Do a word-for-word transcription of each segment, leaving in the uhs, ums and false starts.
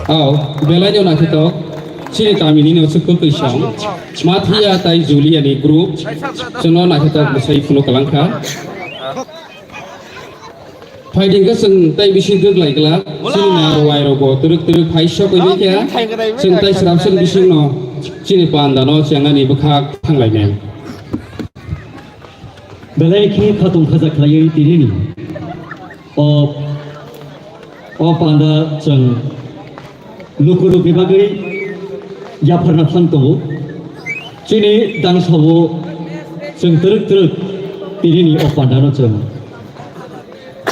Aw, belai no naithotok. Chini tamini no sukul twi song. Mathiya tai Julia ni group. Chwngno naithotok bwsai phunuk kwlangkha. Phaiding khe chwng tai bisi gwglai glak. Chini narwai rok bo twrwk twrwk phai sok oi khe. Chwng tai srapsen bising no chini panda no chengnani bwkhak thanglainai. Belai khe khatung khajak khlaiwi tinini. O, o panda chwng lukurokni bagwi yapharna thang tongo. Chini dangsao chwng twrwk twrwk tinini o pandano chwng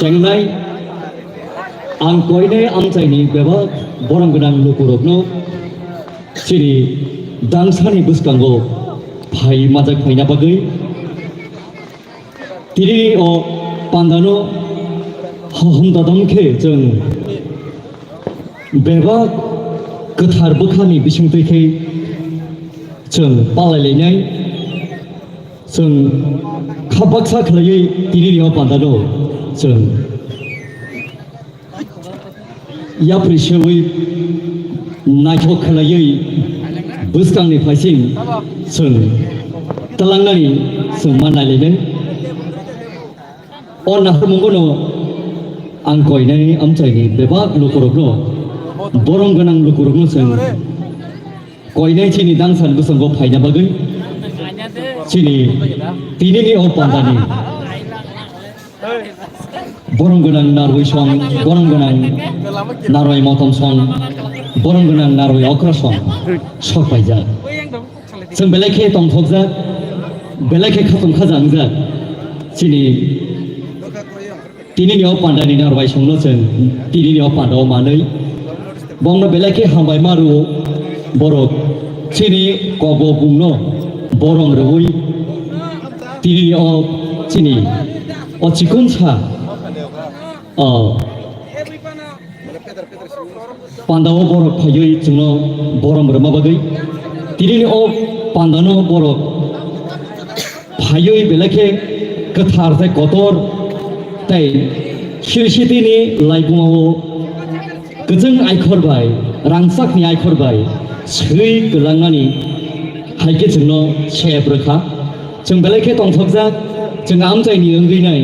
chengnai. Ang koinai amchaini bebak borom gwnang lukurokno chini dangsani bwskango phai majak phaina bagwi. Tini o pandano hohom dodom khe chwng bebak kwthar bwkhani bisingtwi khe chwng palailainai, chwng kha baksa khlaiwi tini o pandano chwng yapri sewi naithok khlaiwi bwskangni phaising chwng tlangnani chwng ma nailainai. O naharmungono ang koinai amchaini bebak lukurokno, borom gwnang lukurokno chwng koinai chini dangsan bwskango phaina bagwi chini tinini o pandani borom gwnang narwi song, borom gwnang narwi motom song, borom gwnang narwi okra song sok paijak. Chwng belai khe tongthokjak, belai khe khatung khajangjak. Chini tinini o pandani narwi songno chwng tinini o pandao manwi bongno belai khe hambai ma rwo borok chini kobo bungno borom rwwi tinini o chini o chikon sa o pandao borok phaiwi chwngno borom rwma bagwi tinini o pandano borok phaiwi belai khe kwthar tei kotor tei Khilsitini laibumao kwchwng aikhor bai, rangchakni aikhor bai swi kwlangnani hai khe chwngno sep rwkha. Chwng belai khe tongthokjak, chwng amchaini wngwi nai,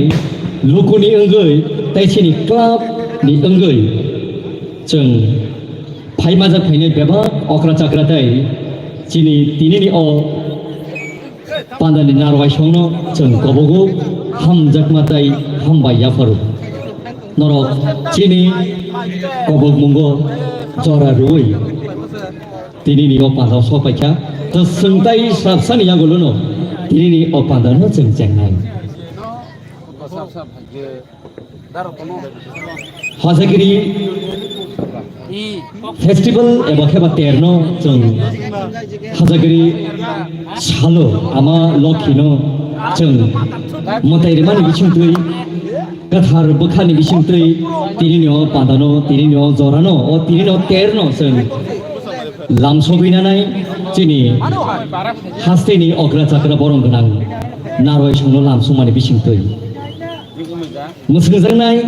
lukuni wngwi tei chini club ni wngwi chwng phai majak phainai bebak okra chakra tei chini tinini o pandani narwai songno chwng kobogo hamjakma tei hambai yapharo. Norok chini kobok mungo jora rwi tinini o pandao sok paikha. Kwswng tai swrapsani yagulono tinini o pandano chwng chengnai. Hojagiri festival eba kheba terno chwng Hojagiri salo ama lokhino chwng mwtai rimani bisingtwi, kwthar bwkhani bisingtwi tinini o pandano, tinini o jorano, o tinini o terno chwng lamsogwi nanai chini hasteni okra chakra borong gwnang narwai songno lamsokmani bisingtwi. Mwswngjaknai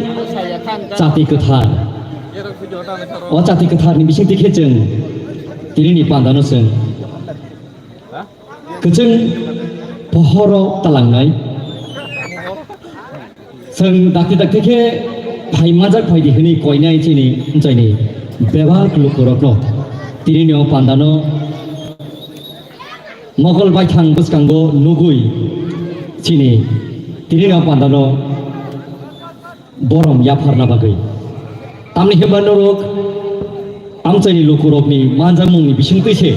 chati kwthar. O chati kwtharni bisingtwi khe chwng tinini pandano chwng kwchwng pohoro talangnai. Chwng dakti dakti khe phai majak phaidi hwnwi koinai chini, mchaini bebak lukurokno tinini o pandano Mogol baithang bwskango nugwi chini tinini o pandano borom yapharna bagwi. Tamni hwnba norok amchaini lukurokni manjakmungni bisingtwi se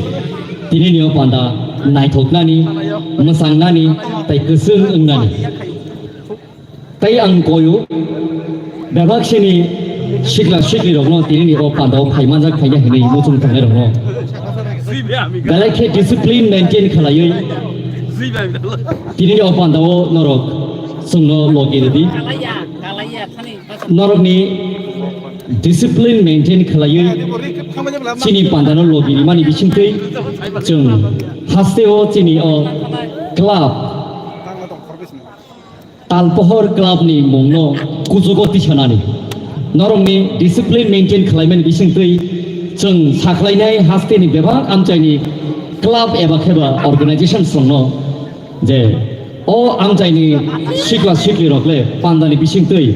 tinini o panda naithoknani, mwsangnani tei kwchwng wngnani. Tei ang koyo, bebak sini sikla siklirokno tinini o pandao phai manjak phaina hwnwi muchung tangnairokno belai khe discipline maintain khlaiwi tinini o pandao norok chwngno logi rwdi. Norokni discipline maintain khlaiwi chini pandano logi rimani bisingtwi chwng hasteo chini o club Talpohor club ni mungno kuchugo tisanani. Norokni discipline maintain khlaimani bisingtwi chwng sakhlainai hasteni bebak amchaini club eba kheba organization songno je o amchaini sikla sikli rokle pandani bisingtwi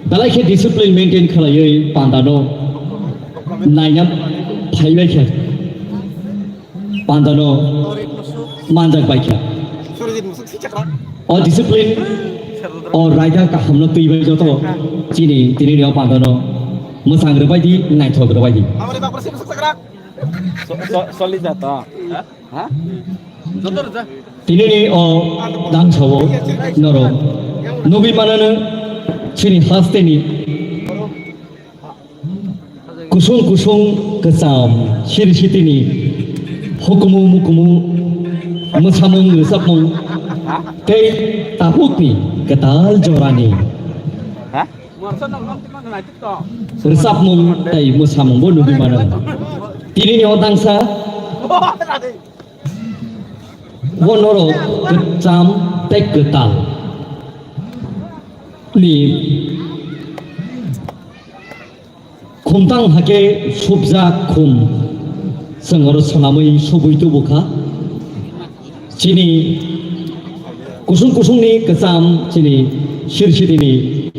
belai khe discipline maintain khlaiwi pandano naina phaibai khe. Pandano manjak baikha. O discipline, o raida kahamno twibai joto chini, tinini o pandano mwsang rwbaidi, naithok rwbaidi. So-, so-, soli jato. Ha? Tinini o dangsao norok nugwi manano chini hasteni Kusung kusung kwcham siri sitini hukumu mukumu mwsamung rwchapmung tei tabukni kwtal jorani rwchapmung tei mwsamungbo nugwi mano. Tinini o dangsa o norok kwcham tei kwtal ni Khumtang hakhe subjak khum chwng oro swnamwi subwi tubukha. Chini kusung kusungni kwcham chini sirsitini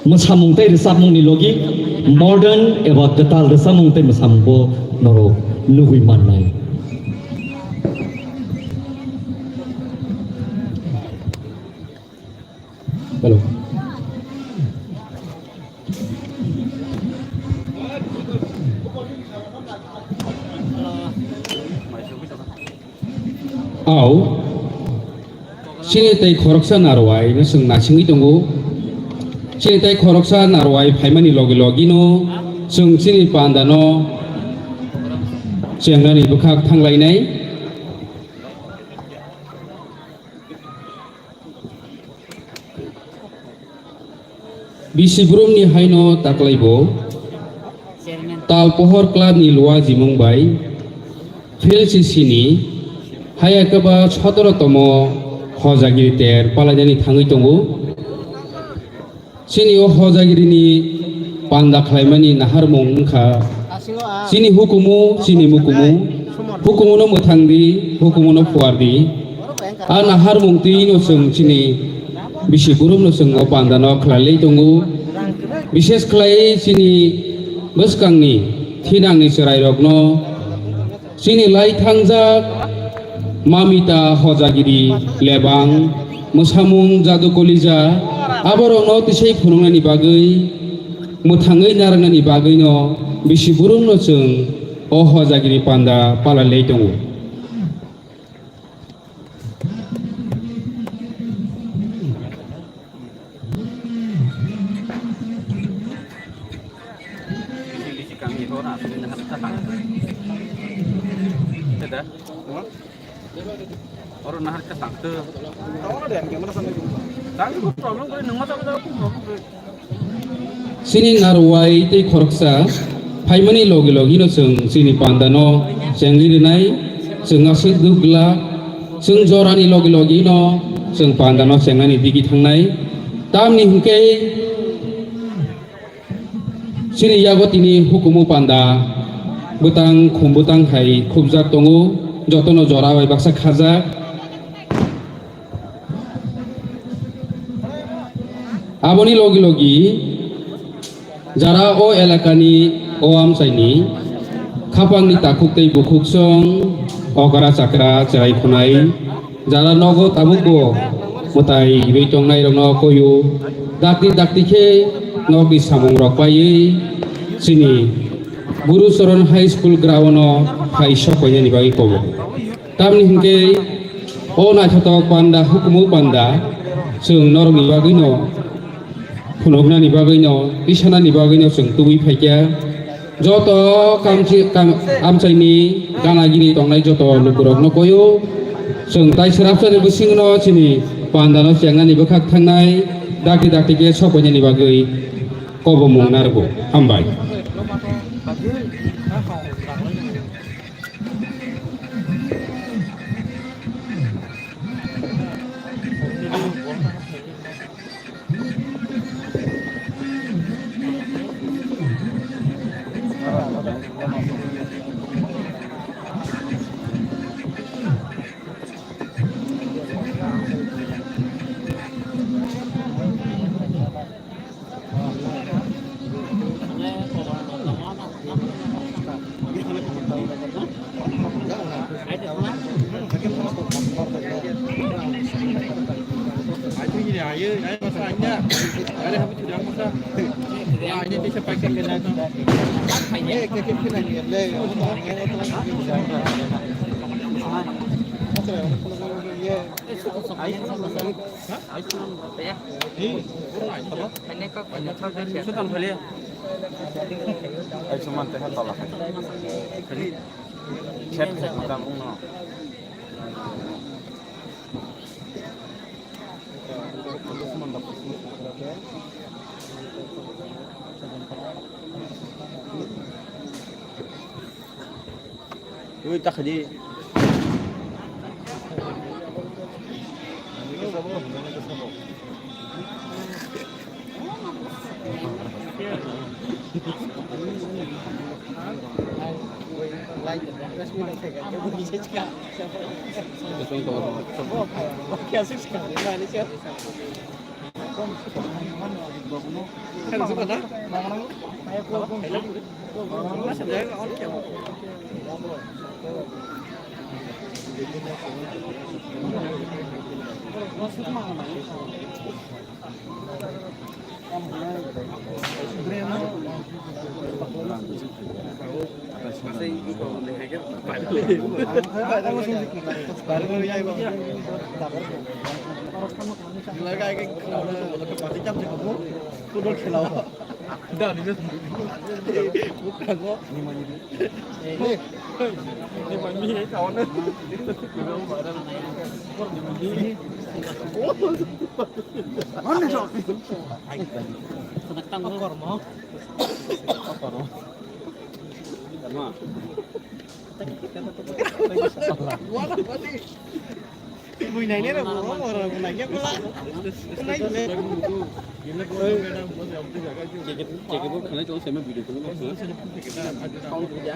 mwsamung tei rwchapmungni logi modern eba kwtal rwchapmung tei mwsamungbo norok nugwi mannai. Hello. Au, chini tei khoroksa narwai no chwng naisingwi tongo. Chini tei khoroksa narwai phaimani logi logi no chwng chini panda no chengnani bwkhak thanglainai. Bisi brumni haino taklaibo Talpohor club ni luajimung bai Phil C C ni haya keba sotoro tomo hojagiri ter palainani thangwi tongo. Chini o hojagirini panda khlaimani naharmung wngkha chini hukumu, chini mukumu, hukumuno mwthangdi, hukumuno phuardi. A naharmung twino chwng chini bisi burumno chwng o pandano khlailai tongo. Bishes khlai chini bwskangni thinangni chwrairokno Chini lai thangjak Mamita, Hojagiri, Lebang, Mwsamung, Jadu Kolija, Aborokno tisai phunuknani bagwi, mwthangwi narwknani bagwino bisi burungno chwng o hojagini panda palai lai tongo. Oro nahar ka tangtw. Tangtw problem kwrwi, nwng ma tangtw problem kwrwi. Chini narwai tei khoroksa phaimani logi logino chwng chini pandano chengwi rwnai, chwng aswk duk glak, chwng jorani logi logino chwng pandano chengnani digi thangnai. Tamni hwnkhe chini yago tini hukumu panda bwtang khum bwtang hai khupjak tongo, jotono jora bai baksa khajak. Aboni logi logi jara o elakani o amchaini khapangni takhuk tei bukhuk song okra chakra cherai khwnai. Jara nogo tabukbo mwtai rwi tongnairokno koiyo dakti dakti khe nokni samungrok paiwi chini Guru Charan High School ground-o phai sok painani bagwi kobo. Tamni hwnkhe o naithotok panda, hukumu panda, chwng norokni bagwino phunuknani bagwino, tisanani bagwino chwng tubui phaikha. Joto kamchi-, kam-, amchaini gana gini tongnai joto lukurokno koyo. Chwng tai srapsani bisingno chini pandano chengnani bwkhak thangnai dakti dakti khe sok painani bagwi kobomung narwgo. Hambai. Ai, suman teh tola khai. Khet khet mata bung no. Ui, tak di. Buinai nera bo, oro buinai ya pula. Buinai le. Keke, keke bo khwnai tong sema video khwnai bo khwnai. Sound khe ya.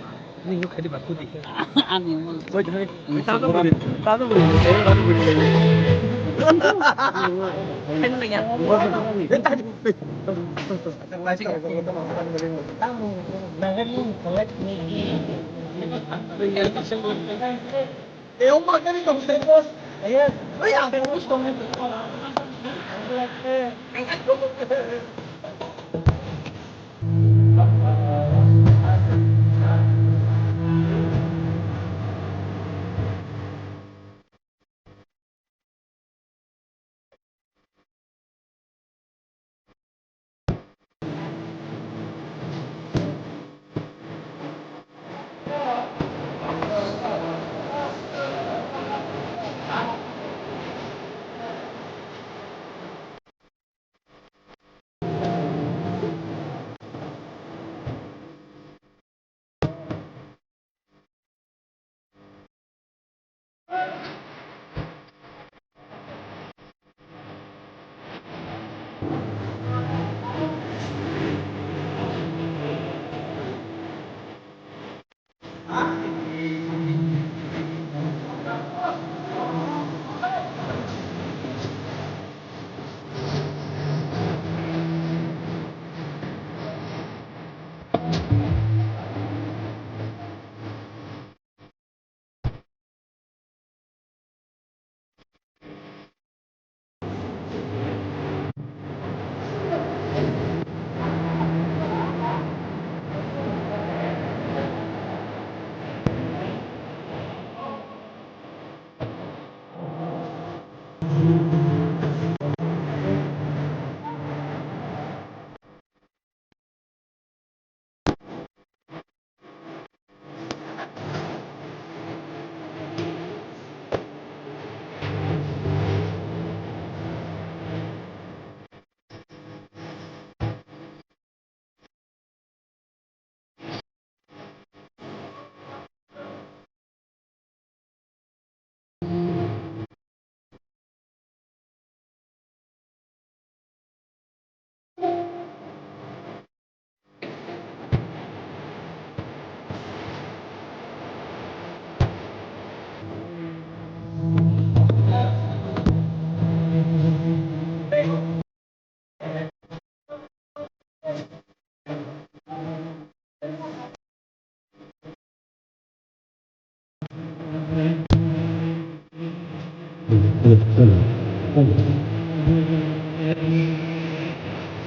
Ani yung kadi ba kudi. Ani yung. Wait, wait. Wait, tato buri. Tato buri. Tato buri. Ano na yan?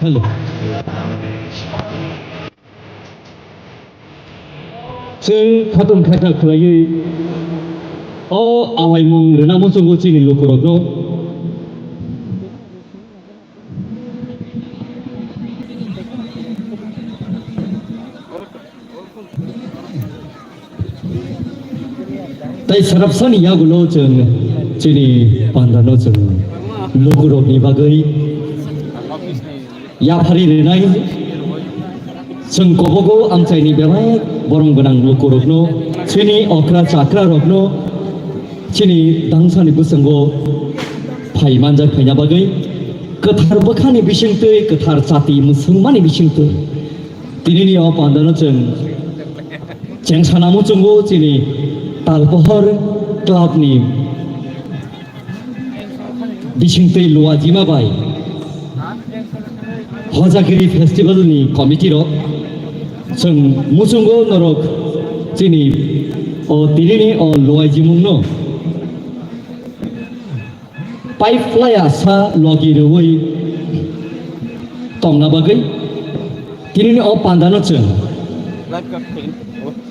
Hello. Chwng khatung khaithak khlaiwi o awaimung rwna muchungo chini lukurokno. Tei srapsani yagulo chwng chini pandano chwng lukurokni bagwi yaphari rwnai. Chwng kobogo amchaini belai borom gwnang lukurokno, chini okra chakrarokno, chini dangsani bwskango phai manjak phaina bagwi, kwthar bwkhani bisingtwi, kwthar chati mwswngmani bisingtwi, tinini o pandano chwng chengsana muchungo chini Talpohor club ni bisingtwi Luajima bai Hojagiri Festival ni committee rok chwng muchungo norok chini o tinini o luaijimung no pipe laya sa logi rwui tongna bagwi tinini o pandano chwng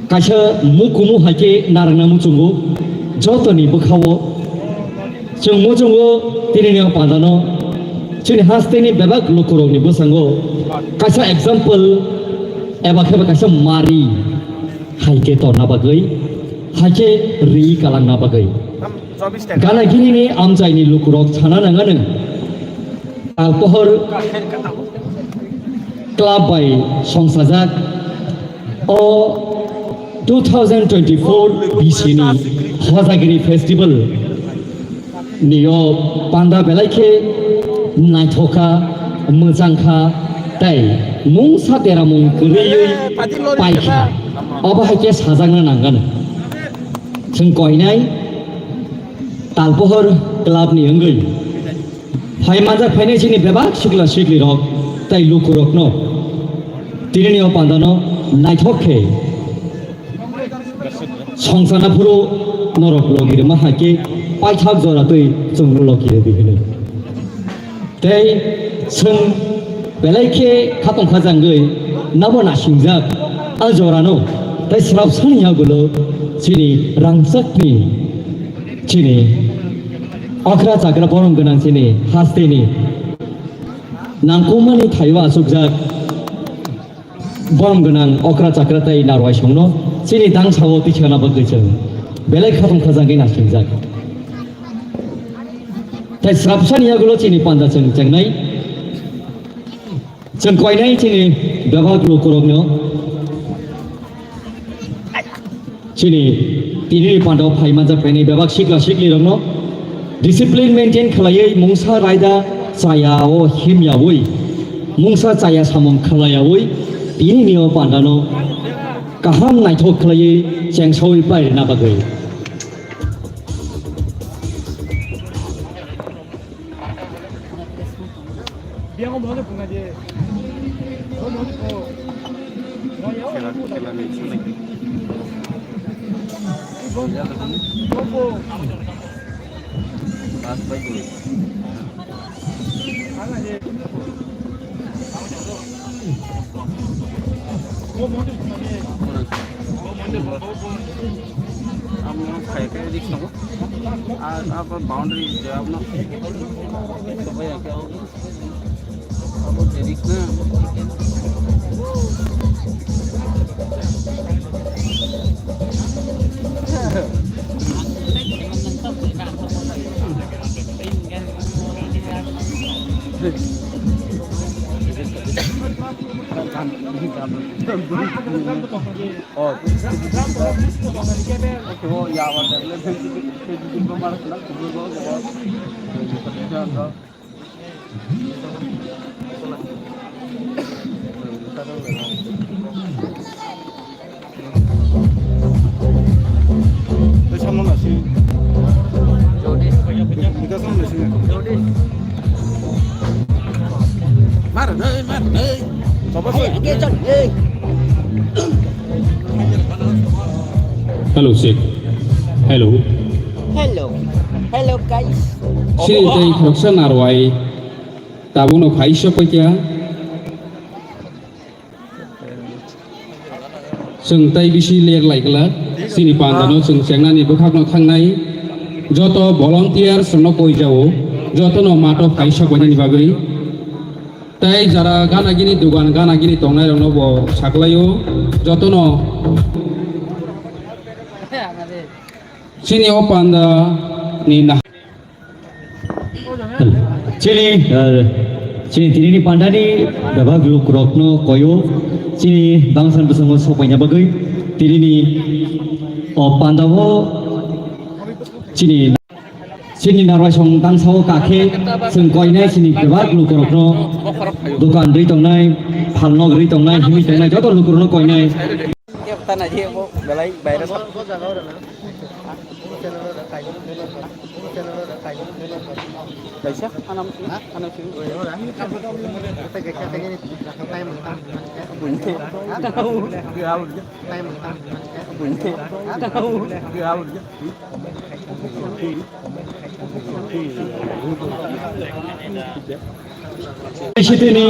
kaisa mukumu hai khe narwkna muchungo. Jotoni bwkhao chwng muchungo tinini o pandano chini hasteni bebak lukurokni bwskango kaisa example eba khe ba kaisa mari hai khe torna bagwi, hai khe ri kalangna bagwi. Gana ginini amchaini lukurok sana nangano. Talpohor club bai songsajak o two thousand twenty-four B C ni Hojagiri Festival ni o panda belai khe naithok kha, mwchang kha, tei mungsa deramung kwrwiwi pai kha. Obo hai khe sajakna nangano. Chwng koinai Talpohor club ni wngwi phai manjak phainai chini bebak sikla siklirok tei lukurokno tinini o pandano naithok khe songsana phuru norok logi rwma hai khe paithak jora twi chwng logi rwdi hwnwi. Tei chwng belai khe khatong khajangwi nabo nasingjak a jorano tei srapsani yagulo chini rangchakni chini okra chakra borom gwnang chini hasteni nangkukmani thaio achukjak borom gwnang okra chakra tei narwai songno chini dangsao tikhana bagwi chwng belai khatong khajangwi nasingjak. Tei srapsani yagulo chini panda chwng chengnai. Chwng koinai chini bebak lukurokno chini tinini pandao phai manjak phainai bebak sikla siklirokno discipline maintain khlaiwi mungsa raida chaya o himyawi mungsa chaya samung khlaiyawi tinini o pandano kaham naithok khlaiwi chengsawi pairina bagwi. Amo khaikhe risk tongo. Ar abo boundary je abono. Abo je risk na. Oh. Oh, ya, wala, wala. Tei samno nasi. Jodi. Nita samno nasi. Jodi. Mar nei, mar nei. Coba sih. Hey, dia cak, hey. Hello, check. Hello. Hello. Hello, guys. Sini tei khoroksa narwai. Tabukno phai sok paikha. Chwng tei bisi ler lai glak. Chini pandano chwng chengnani bwkhakno thangnai. Joto volunteers rokno koi jao. Jotono mato phai sok bainani bagwi. Tei jara gana gini dugan, gana gini tongnai rokno bo saklaio. Jotono. Chini o panda ni na- Chini, eh, chini tinini pandani bebak lukurokno koyo, chini bangsan bwskango sopaina bagwi, tinini o pandao chini, chini narwai song tangsao kakhe, chwng koinai chini bebak lukurokno, dokan rwi tongnai, phalnok rwi tongnai, himwi tongnai, joto lukurokno koinai. Sitini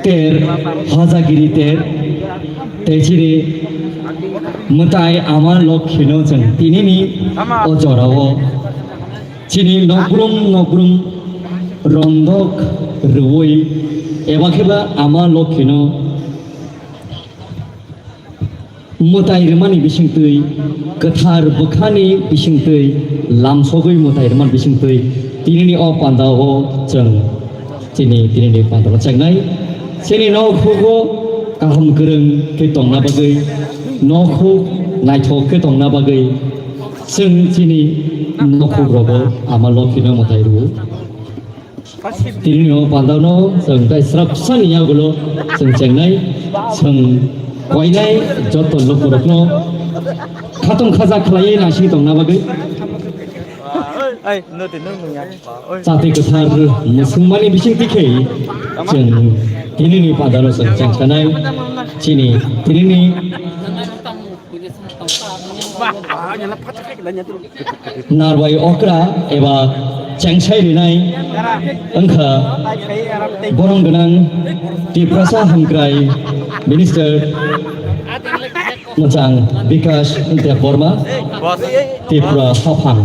ter, hojagiri ter, tei chini mwtai ama lokhino chwng tinini o jorao chini nokbrum nokbrum rondok rwui eba kheba ama lokhino mwtai rwmani bisingtwi, kwthar bwkhani bisingtwi, lamsogwi mwtai rwmani bisingtwi, tinini o pandao chwng chini tinini pandao chengnai. Chini nokhugo kaham kwrwng khe tongna bagwi, nokhuk naithok khe tongna bagwi, chwng chini nokhuk rogo ama lokhino mwtai rwo. Tini no pandao no chwng tai srapsa ni yagulo chwng chengnai, chwng koinai joto lukurokno khatong khaja khlaiwi naising tongna bagwi. Ai, no te no nung ya. Chati kwthar musungmani bising tikhe chwng tini ni pandao no chwng chengsanai chini tini ni Narwai okra eba chengsai rinai wngkha borom gwnang Tiprasa hamkrai minister mwchang Bikash Debbarma Tripura haphang.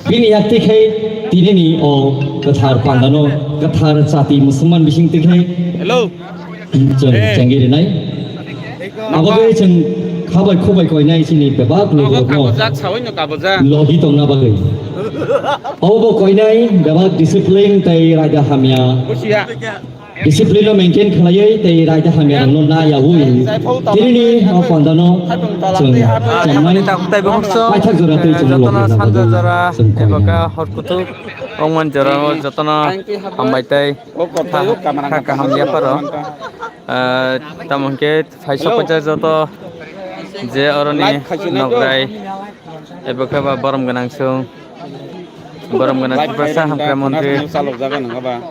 Bini yakti khai tinini o kwthar pandano kwthar chati musulman bising tikhe. Hello. Chwng chengwi rinai. Abo khe chwng khabai khubai koinai chini bebak lukurokno kabojak, sawi no kabojak. Logi tongna bagwi. Abo bo koinai bebak discipline tei raida hamya. Busia. Discipline no maintain khlaiwi tei raida hamya rokno na yaui. Tinini o pandano chwng chengnai. Paithak jora tei chwng logi na bagwi chwng koinai. Horkutuk ongman jora o jotono hambai tei. Kha kaham yapharo. Ah, tamo hwnkhe phaisok paijak joto je oroni nokrai ebo khe ba borom gwnang chwng. Borom gwnang Tiprasa hamkrai montri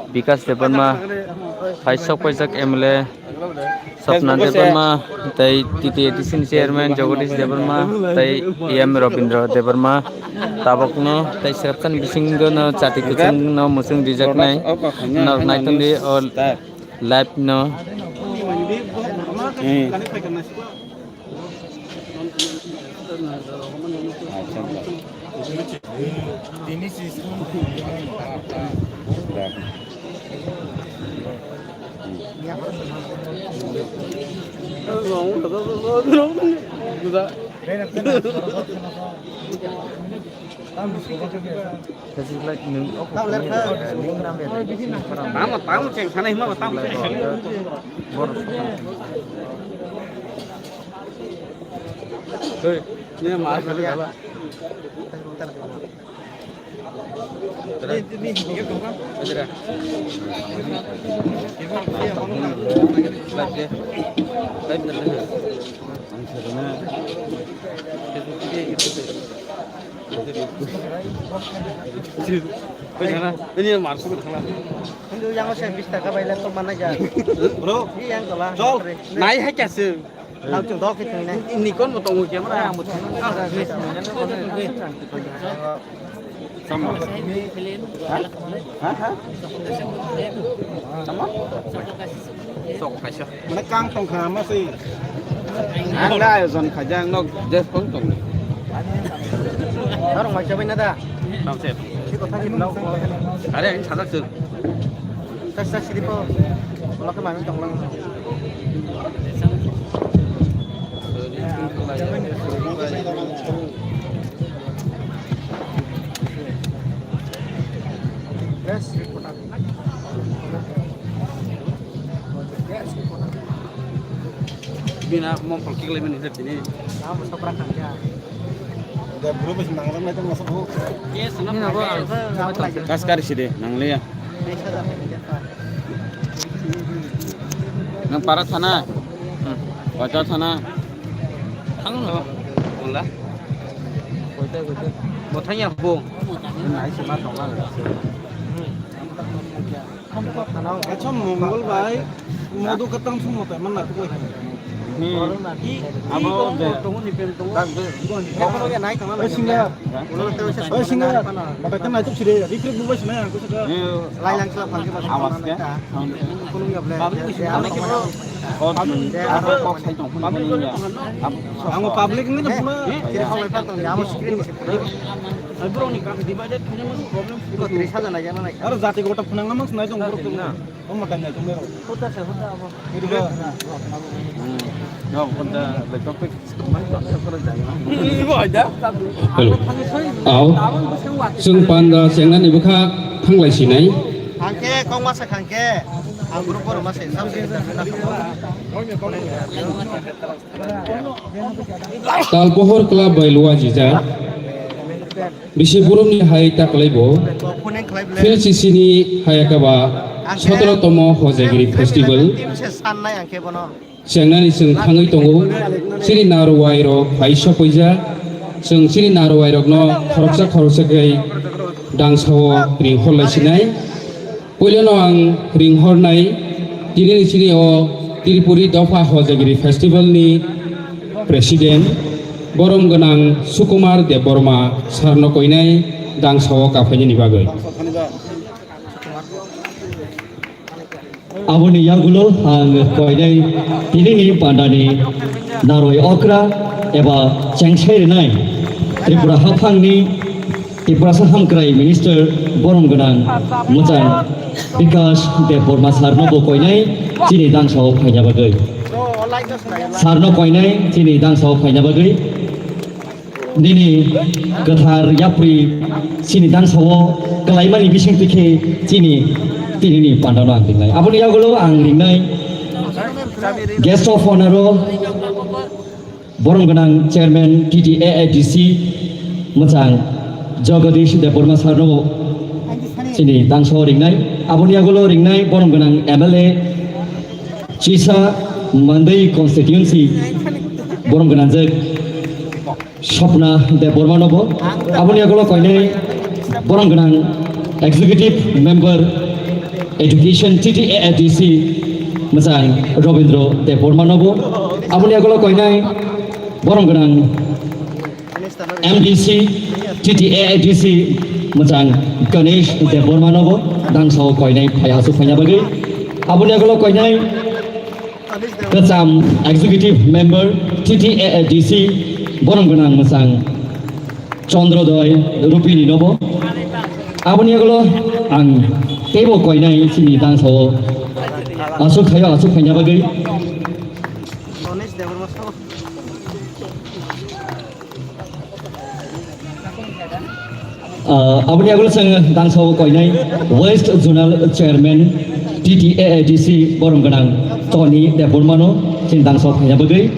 Bikash Debbarma, phaisok paijak M L A Swapna Debbarma, tei T T A D C ni chairman Jagadish Debbarma, tei E M Rabindra Debbarma, tabokno tei srapsani bisingo no chati kuchung no muchung rijaknai. Norok naitongdi o live no. Tamo, tamo cheng sana hima ba tamo. Hey, ne ma ka ba. Ini yang saya bis taka bai laptop mana aja? Bro, ini yang telah. Chol, naik hai kya sih? Ang chwng dok khe thwinai. Nikon bo tongo camera. Tamo. Ha? Ha, ha? Tamo? Sok kaisa. Mane kang tong kha ma sei. Ang la ayojon khaijak nok je phone tong. Norok mai chabai na da? Tamo se. Si kotha ni blog. Are ang sajak se. Sas, sas, siripo. Wala khe manwi tonglang. Bina mom pol kiklai mani tini. Kas kari sidi nangliya. Nang para thana. Hotel thana. Thang no. Wala. Hotel hotel. Bo thang ya bo. Nai se ma thang la. Acha Mongol bai modo katang sumo tai man na koi. Abo de. Oi singa. Oi singa. Mata kan nai tuk sire. Rikrik bubai sinai ang kusaka. Lai lang sila phalke ba. Awas ke. Kulung ya ble. Abo kok sai tong. Ang public ni pura. Kiri hawai pa tong ya. Amo screen. Aro jati gota phunang ma sinai tong borok tong na. Omo tanya tong mero. Huta se huta abo. Iri ba. Hello. Aw. Chwng panda chengnani bwkha thanglai sinai. Hangke kong masa hangke. Ang group boro masa. Tal pohor club bai luwa jijak. Bisi burumni hai taklaibo. Phil sisini hai akaba sotoro tomo Hojagiri festival. Chengnani chwng thangwi tongo. Chini narwai rok phai sopoija. Chwng chini narwai rokno khoroksa khoroksa khe dangsao ringkhorlai sinai. Puilano ang ringhornai, tini ni chini o Tripuri Dopha Hojagiri Festival ni President, borom gwnang Sukumar Debbarma sir no koinai dangsao kaphainani bagwi. Aboni yagulo ang koinai tini ni pandani naroi okra eba chengsai rinai Tripura haphangni Tiprasa Hamkrai Minister borom gwnang mwchang Bikash Debbarma sir no bo koinai chini dangsao phaina bagwi. Sir no koinai chini dangsao phaina bagwi. Nini kwthar yapri chini dangsao kwlaimani bising tikhe chini tini ni pandano ang ringnai. Aboni yagulo ang ringnai guest of honor o borom gwnang chairman T T A A D C mwchang Jagadish Debbarma sir no chini dangsao ringnai. Aboni yagulo ringnai borom gwnang M L A Chisa Mandai constituency borom gwnang je Swapna Debbarma no bo. Aboni yagulo koinai borom gwnang executive member education T T A A D C mwchang Robindra Debbarma no bo. Aboni yagulo koinai borom gwnang M D C, T T A A D C, mwchang Ganesh Debbarma no bo dangsao koinai phai aswk phaina bagwi. Aboni yagulo koinai kwcham executive member T T A A D C, borom gwnang mwchang Chandrodoi Rupini no bo. Aboni yagulo ang teibo koinai chini dangsao aswk khaio aswk phaina bagwi. Ah, aboni yagulo chwng dangsao koinai West Zonal Chairman T T A A D C borom gwnang Tony Debbarma no chini dangsao phaina bagwi.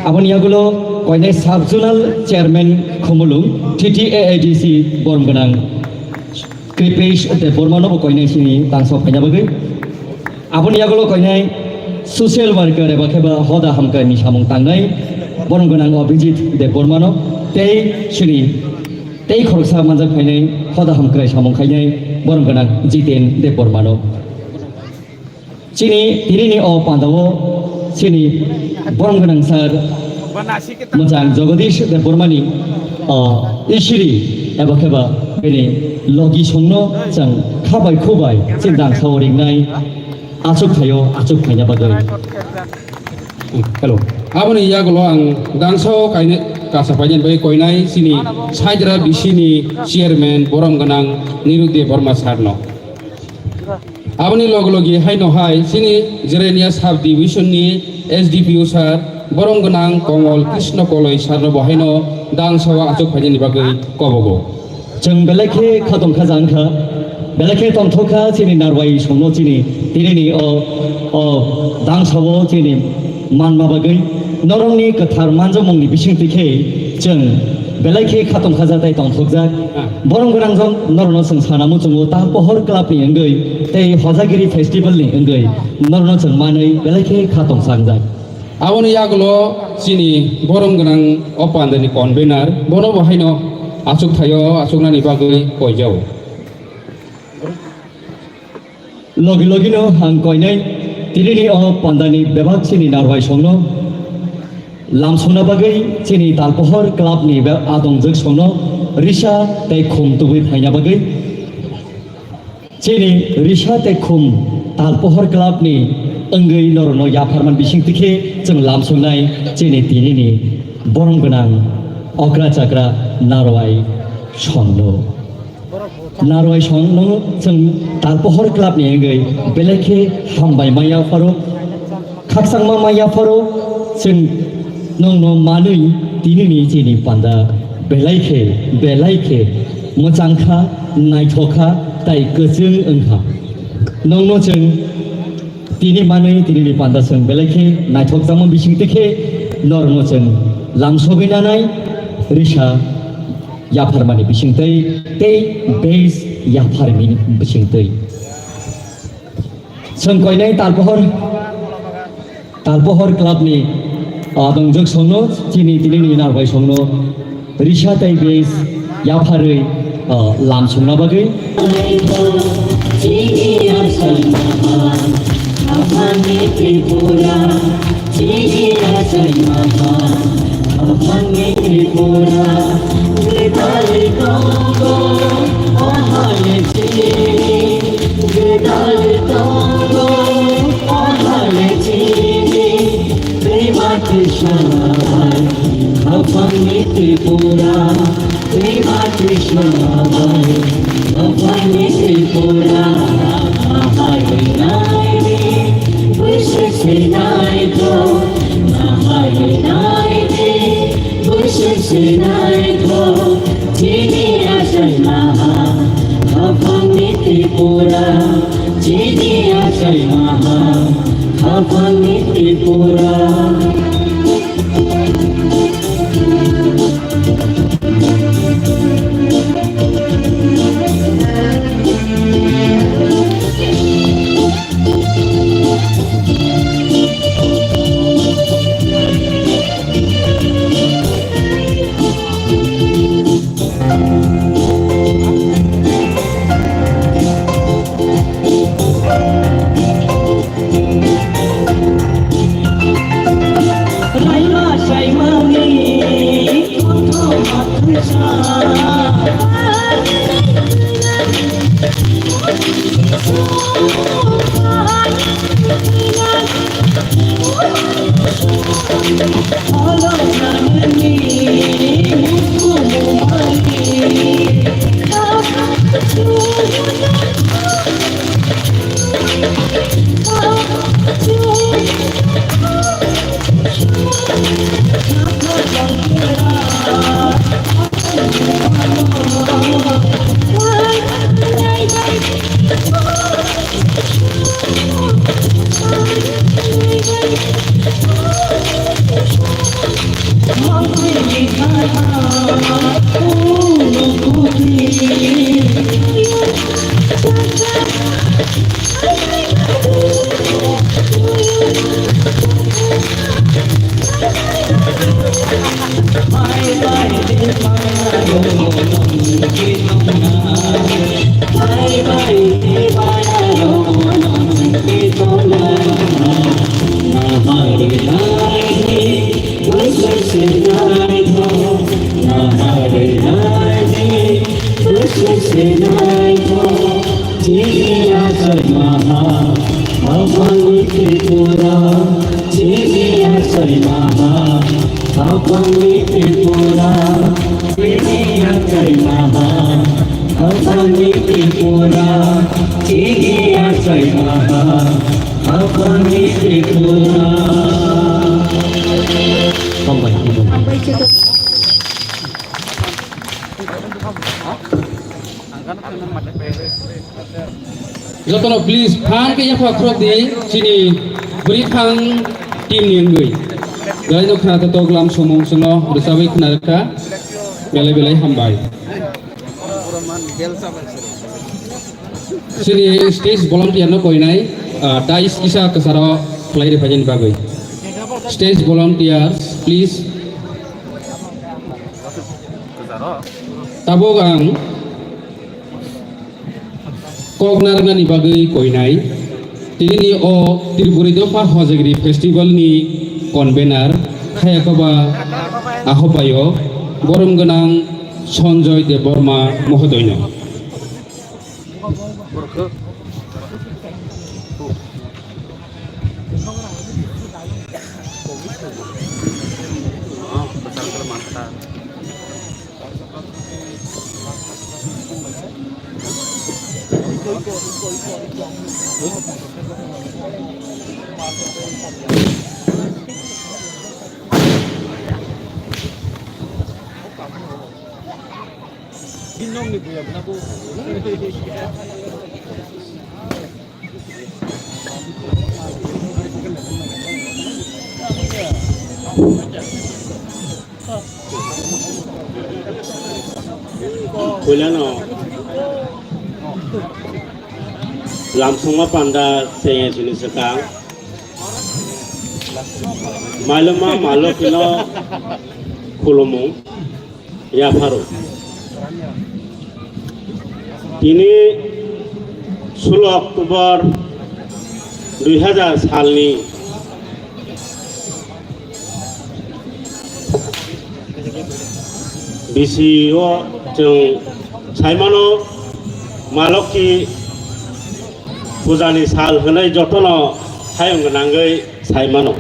Aboni yagulo koinai Sub Zonal Chairman Khumulwng T T A A D C borom gwnang Kripesh Debbarma no bo koinai chini dangsao phaina bagwi. Aboni yagulo koinai social worker eba khe ba hoda hamkrai ni samung tangnai borom gwnang Abhijit Debbarma no tei chini tei khoroksa manjak phainai hoda hamkrai samung khainai borom gwnang Jiten Debbarma no. Chini tini ni o pandao chini borom gwnang sir mwchang Jagadish Debbarma ni, ah, isiri eba khe ba bini logi songno chwng khabai khubai chini dangsao ringnai aswk thaio aswk phaina bagwi. Hello. Aboni yagulo ang dangsao kainai kasa phainani bagwi koinai chini Saidra B C ni chairman borom gwnang Niru Debbarma sir no. Aboni logi logi haino hai chini Jirania Sub Division ni S D P O sir borom gwnang Komol Krishna Koloi sarno bo haino dang sao achuk phainani bagwi kobogo. Chwng belai khe kha tongkha jang kha, belai khe tongthok kha chini Narwai songno chini tinini o, o dang sao chini manma bagwi norokni kwthar manjakmungni bisingtwi khe chwng belai khe kha tongkha ja tei tongthokjak. Borom gwnang jang norokno chwng sana muchungo Talpohor Club ni wngwi tei Hojagiri Festival ni wngwi norokno chwng manwi belai khe kha tongsa wngjak. Aboni yagulo chini borom gwnang o pandani convener, bono bo haino achuk thaio achuknani bagwi koijao. Logi logino ang koinai tinini o pandani bebak chini Narwai songno lamsongna bagwi chini Talpohor Club ni be-, adongjwk songno risa tei khum tubui phaina bagwi. Chini risa tei khum Talpohor Club ni wngwi norokno yapharman bisingtwi khe chwng lamsongnai chini tinini borom gwnang okra chakra Narwai songno. Narwai songno chwng Talpohor Club ni wngwi belai khe hambai ma yapharo. Khakchangma ma yapharo chwng nongno manwi tinini chini panda belai khe, belai khe mwchang kha, naithok kha, tai kwchwng wng kha. Nongno chwng tini manwi tinini panda chwng belai khe naithok jakma bisingtwi khe norokno chwng lamsogwi nanai risa yapharmani bisingtwi tei base yapharmani bisingtwi. Chwng koinai Talpohor, Talpohor Club ni, ah, dongjwk songno chini tinini Narwai songno risa tei base yapharwi, ah, lamsongna bagwi. Tripura, Tripura, Tripura, Tripura, Tripura, Tripura, Busu sinai tho, chini achai maha, haphangni Tripura, chini achai maha, haphangni Tripura. Chini achai maha, haphangni Tripura. Chini achai maha, haphangni Tripura. Chini achai maha, haphangni Tripura. Chini achai maha, haphangni Tripura. Jotono please phan khe yapha khurok di chini bwrwi phang team ni wngwi. Belai no khna tok lam somung sono rwchabwi khna rwkha. Belai belai hambai. Chini stage volunteer no koinai, ah, dais kisa kwcharo khlai rwphaini bagwi. Stage volunteers, please. Tabuk ang kok narwknani bagwi koinai. Tinini o Tripuri Dopha Hojagiri Festival ni convener Khayakoba Ahobayo borom gwnang Sanjoy Debbarma mohodoino. Puilano lamsongma panda chengya chini swkang mailoma malokino khulumung. Yapharo. Tini sulo October dui hajar salni bisio chwng saimano Malokhi pujani sal hwnwi jotono hayung gwnangwi saimano.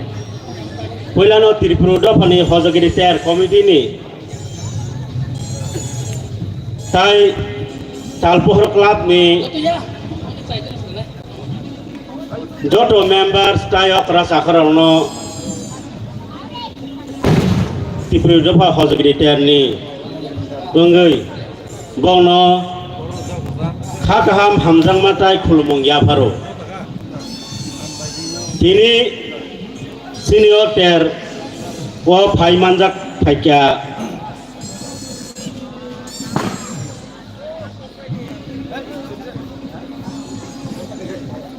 Puilano Tripura dophani Hojagiri Ter Committee ni Tai Talpohor Club ni joto members tai okra chakarokno Tripura Dopha Hojagiri Ter ni wngwi bono kha kaham hamjakma tai khulumung yapharo. Tini senior ter o phai manjak phaikha.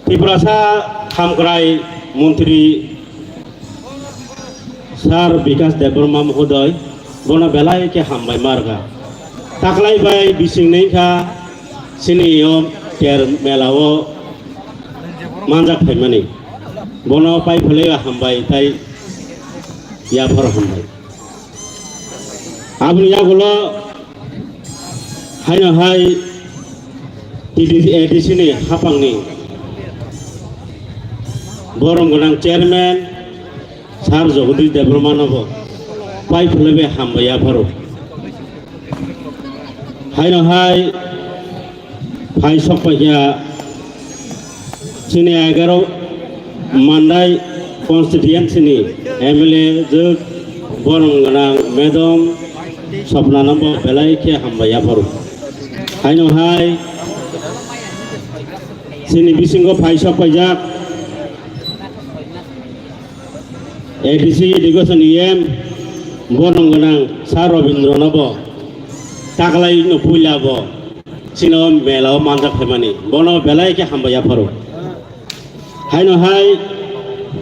Tiprasa Hamkrai Montri Sir Bikash Debbarma Mohodoi, bono belai khe hambai marga. Taklai bai bising nengkha sini yo ter mela o manjak phaimani. Bono pai phulai hambai tai yaphar hambai. Aboni yagulo haino hai T D C, A D C ni hapangni borom gwnang chairman Sir Jagadish Debbarma no bo pai phulai bai hambai yapharo. Haino hai phai sok paikha chini egaro Mandai constituency ni M L A jwk borom gwnang Madam Swapna no bo belai khe hambai yapharo. Haino hai chini bisingo phai sok paijak A D C education E M borom gwnang Sir Robindra no bo taklai no puila bo chino mela o manjak phaimani bono belai khe hambai yapharo. Haino hai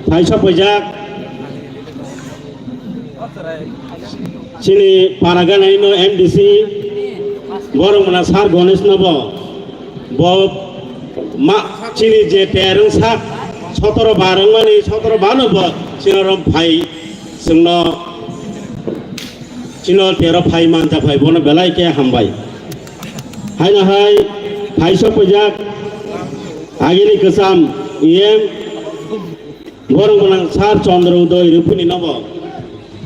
phaisa phaijak chini para ganai no M D C borom gwnang Sir Ganesh no bo Bo ma chini je terung sak sotoro barung mani sotoro bano bo chinorom phai chwngno chino tero phai manta phai bono belai khe hambai. Haino hai phai sok pajak agini kwcham E M Borok gwnang Sir Chandra Uday Rupini nobo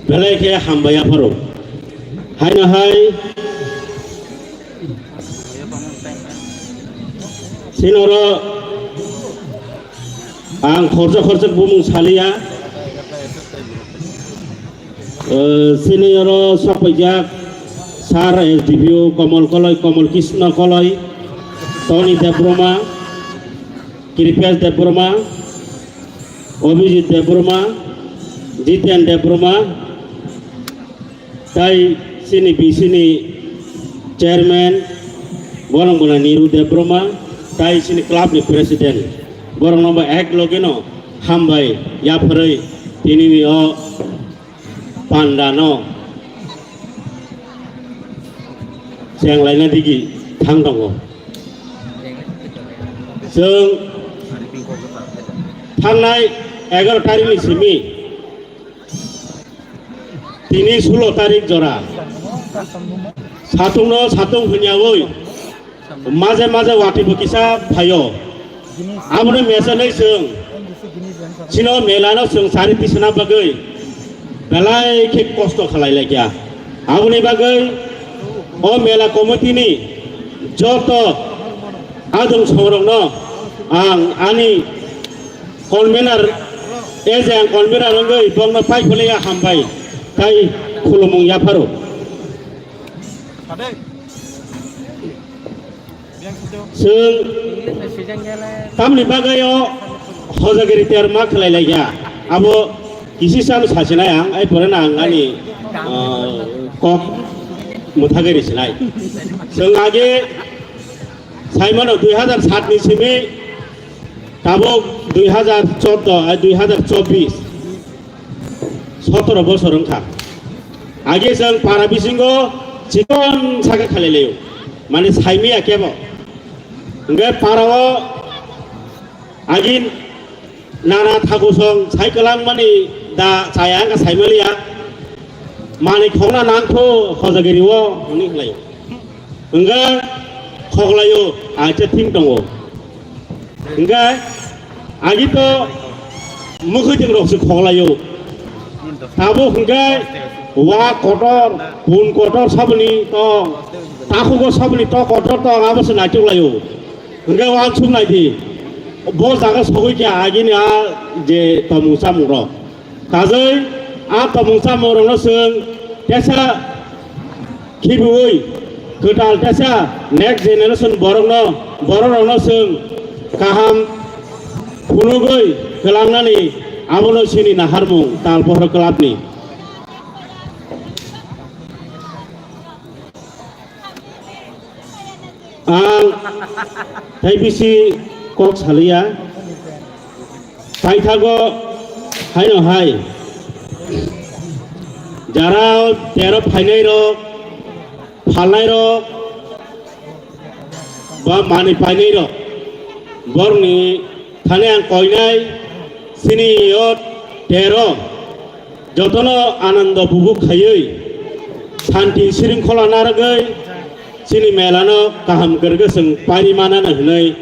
belai khe hambai apharo. Haino hai sinoro ang khorsa khorsa bumung saliya. Eh, sini oro sokpaijak Sir S D P O Komol Koloi, Komol Krishna Koloi, Tony Debbarma, Kripesh Debbarma, Abhijit Debbarma, Jiten Debbarma, tai sini B C ni chairman, borok bwna Niru Debbarma, tai sini club ni president, borok no bo ek loge no hambai yapharwi tini ni o panda no chenglaina digi thang tongo. Chwng thangnai egaroh tarik ni simi tini sulo tarik jora satung no satung hwnyawi maje maje watwi bo kisa phaio. Aboni mesa nei chwng chino mela no chwng sari tisana bagwi belai khe kosto khalai laikya. Aboni bagwi o mela committee ni joto adung songrok no ang ani convener, as a convener wngwi bokno pai phulaiya hambai tai khulumung yapharo. Chwng tamni bagwi o hojagiri ter ma khlai laikya, abo kisi sano sasinai ang, ai pore na ang ani, ah, kok mwthagwi risinai. Chwng age saimano dui hazar sat ni simi tabuk dui hazar chordo, ai dui hazar chobbish, sotoro bosor wngkha. Age chwng para bisingo chikon saka khalailaio, mane saimaya kebo. Hwnkhe parao age nana thakusong sai kwlangmani da chaya wngkha saimaliya, manwi khokna nangkho hojagiri o hwnwi khlaio. Hwnkhe khoklaio, acha thing tongo. Hwnkhe agi to mwkhwtwng rok se khoklaio. Tabuk hwnkhe wa kotor, pun kotor saboni to, takhugo saboni to kotor to abo se naitok laio. Hwnkhe wansuk nai di. Bo jaga sogwi khe agini a je tomung chamung rok. Kajai a tomung chamung rokno chwng tesa khibiwi kwtal tesa next generation borokno, borok rokno chwng kaham phunugwi kwlangnani abono chini naharmung Talpohor club ni. Ang tei bisi kok saliya. Paithago haino hai. Jara tero phainai rok, phalnai rok, ba mani painai rok. Borni thani ang koinai sini yo tero. Jotono anando bubuk khaiwi, santi siringkhola narwgwi, chini melano kaham kwrwgwi chwng pairi manana hwnwi,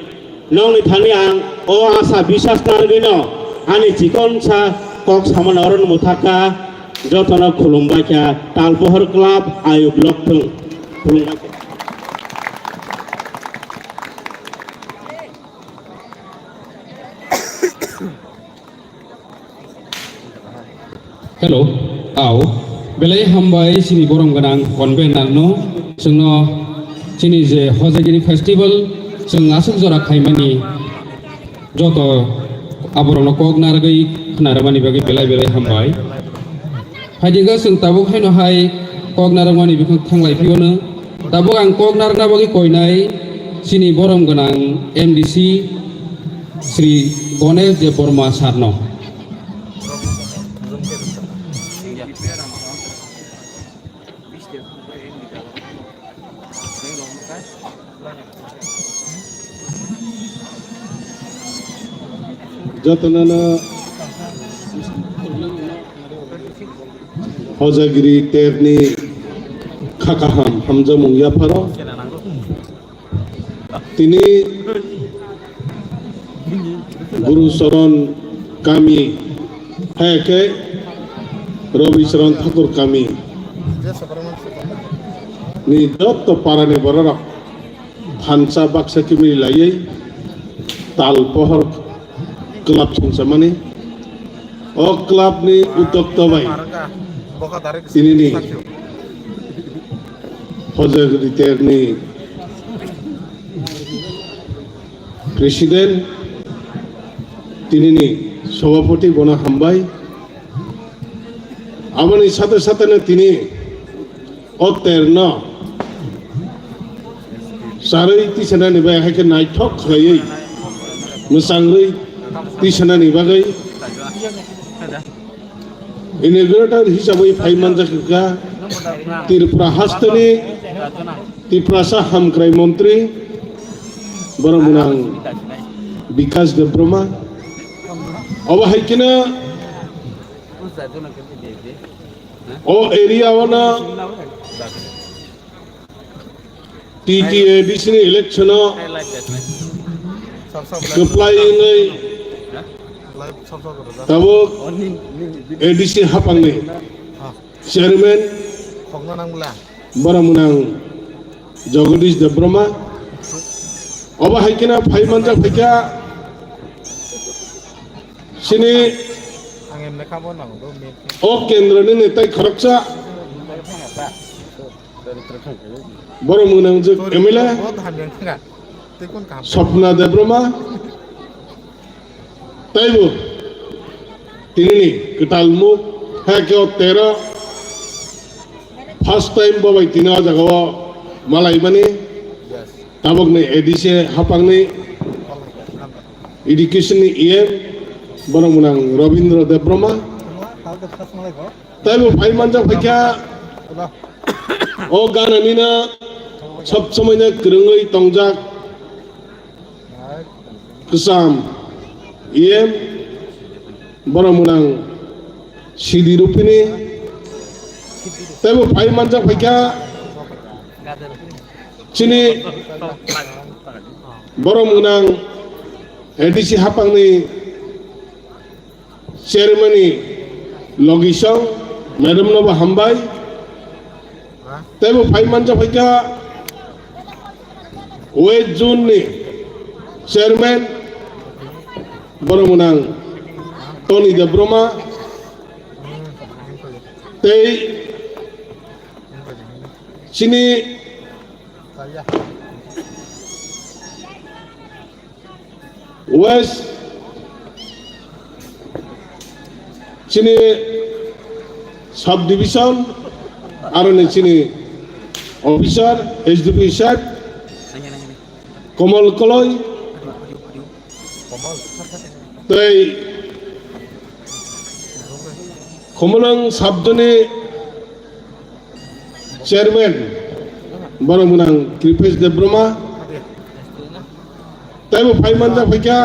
nokni thani ang o asa biswas narwgwino ani chikonsa kok samano oro mwthakha, jotono khulumbaikha, Talpohor Club ayuk lokthung, khulumbaikha. Hello, au, belai hambai chini borom gwnang convener no, chwngno chini je Hojagiri festival chwng aswk jora khaimani joto aborokno kok narwgwi khna rwmani bagwi belai belai hambai. Phaidi khe chwng tabuk haino hai kok narwkmani bikhwng thanglai phiyano. Tabuk ang kok narwkna bagwi koinai chini borom gwnang M D C Shri Ganesh Debbarma sir no. Jotono no Hojagiri terni kha kaham hamjakmung yapharo. Tini Guru Charan kami, hai khe Rabi Charan Thakur kami ni jotto parani bororok thansa baksa kimri laiwi Talpohor club songsamani. O club ni uddokta bai Tinini Hojagiri terni president, tinini sobhapoti bono hambai. Aboni sate sateno tini o terno charwi tisanani bai hai khe naithok khlaiwi mwchangwi tisanani bagwi inaugurator hisabai phai manjak kha Tripura hasteni Tiprasa hamkrai montri borok mwnang Bikash Debbarma. Obo hai kheno o area o no T T A D C ni election o kwplai wngwi tabuk A D C haphangni chairman borok mwnang Jagadish Debbarma. Obo hai kheno phai manjak phaikha chini o kendroni netai khoroksa borok mwnangjak M L A Swapna Debbarma. Taibo tinini kwtal muk, hai khe o tero first time bo bai tini o jaga o malaimani. Tabukni A D C haphangni education ni E M borok mwnang Robindra Debbarma. Taibo phai manjak phaikha o gananino sob somoino kwrwngwi tongjak kwcham E M borok mwnang Sidi Rupini. Taibo phai manjak phaikha chini borok mwnang A D C haphangni chairman ni logisong madam no bo hambai. Taibo phai manjak phaikha West Zone ni chairman borok mwnang Tony Debbarma tei chini West chini sub division aroni chini officer S D P sir Komal Koloi tei Khumulwng sabdoni chairman borok mwnang Kripesh Debbarma taibo phai manjak phaikha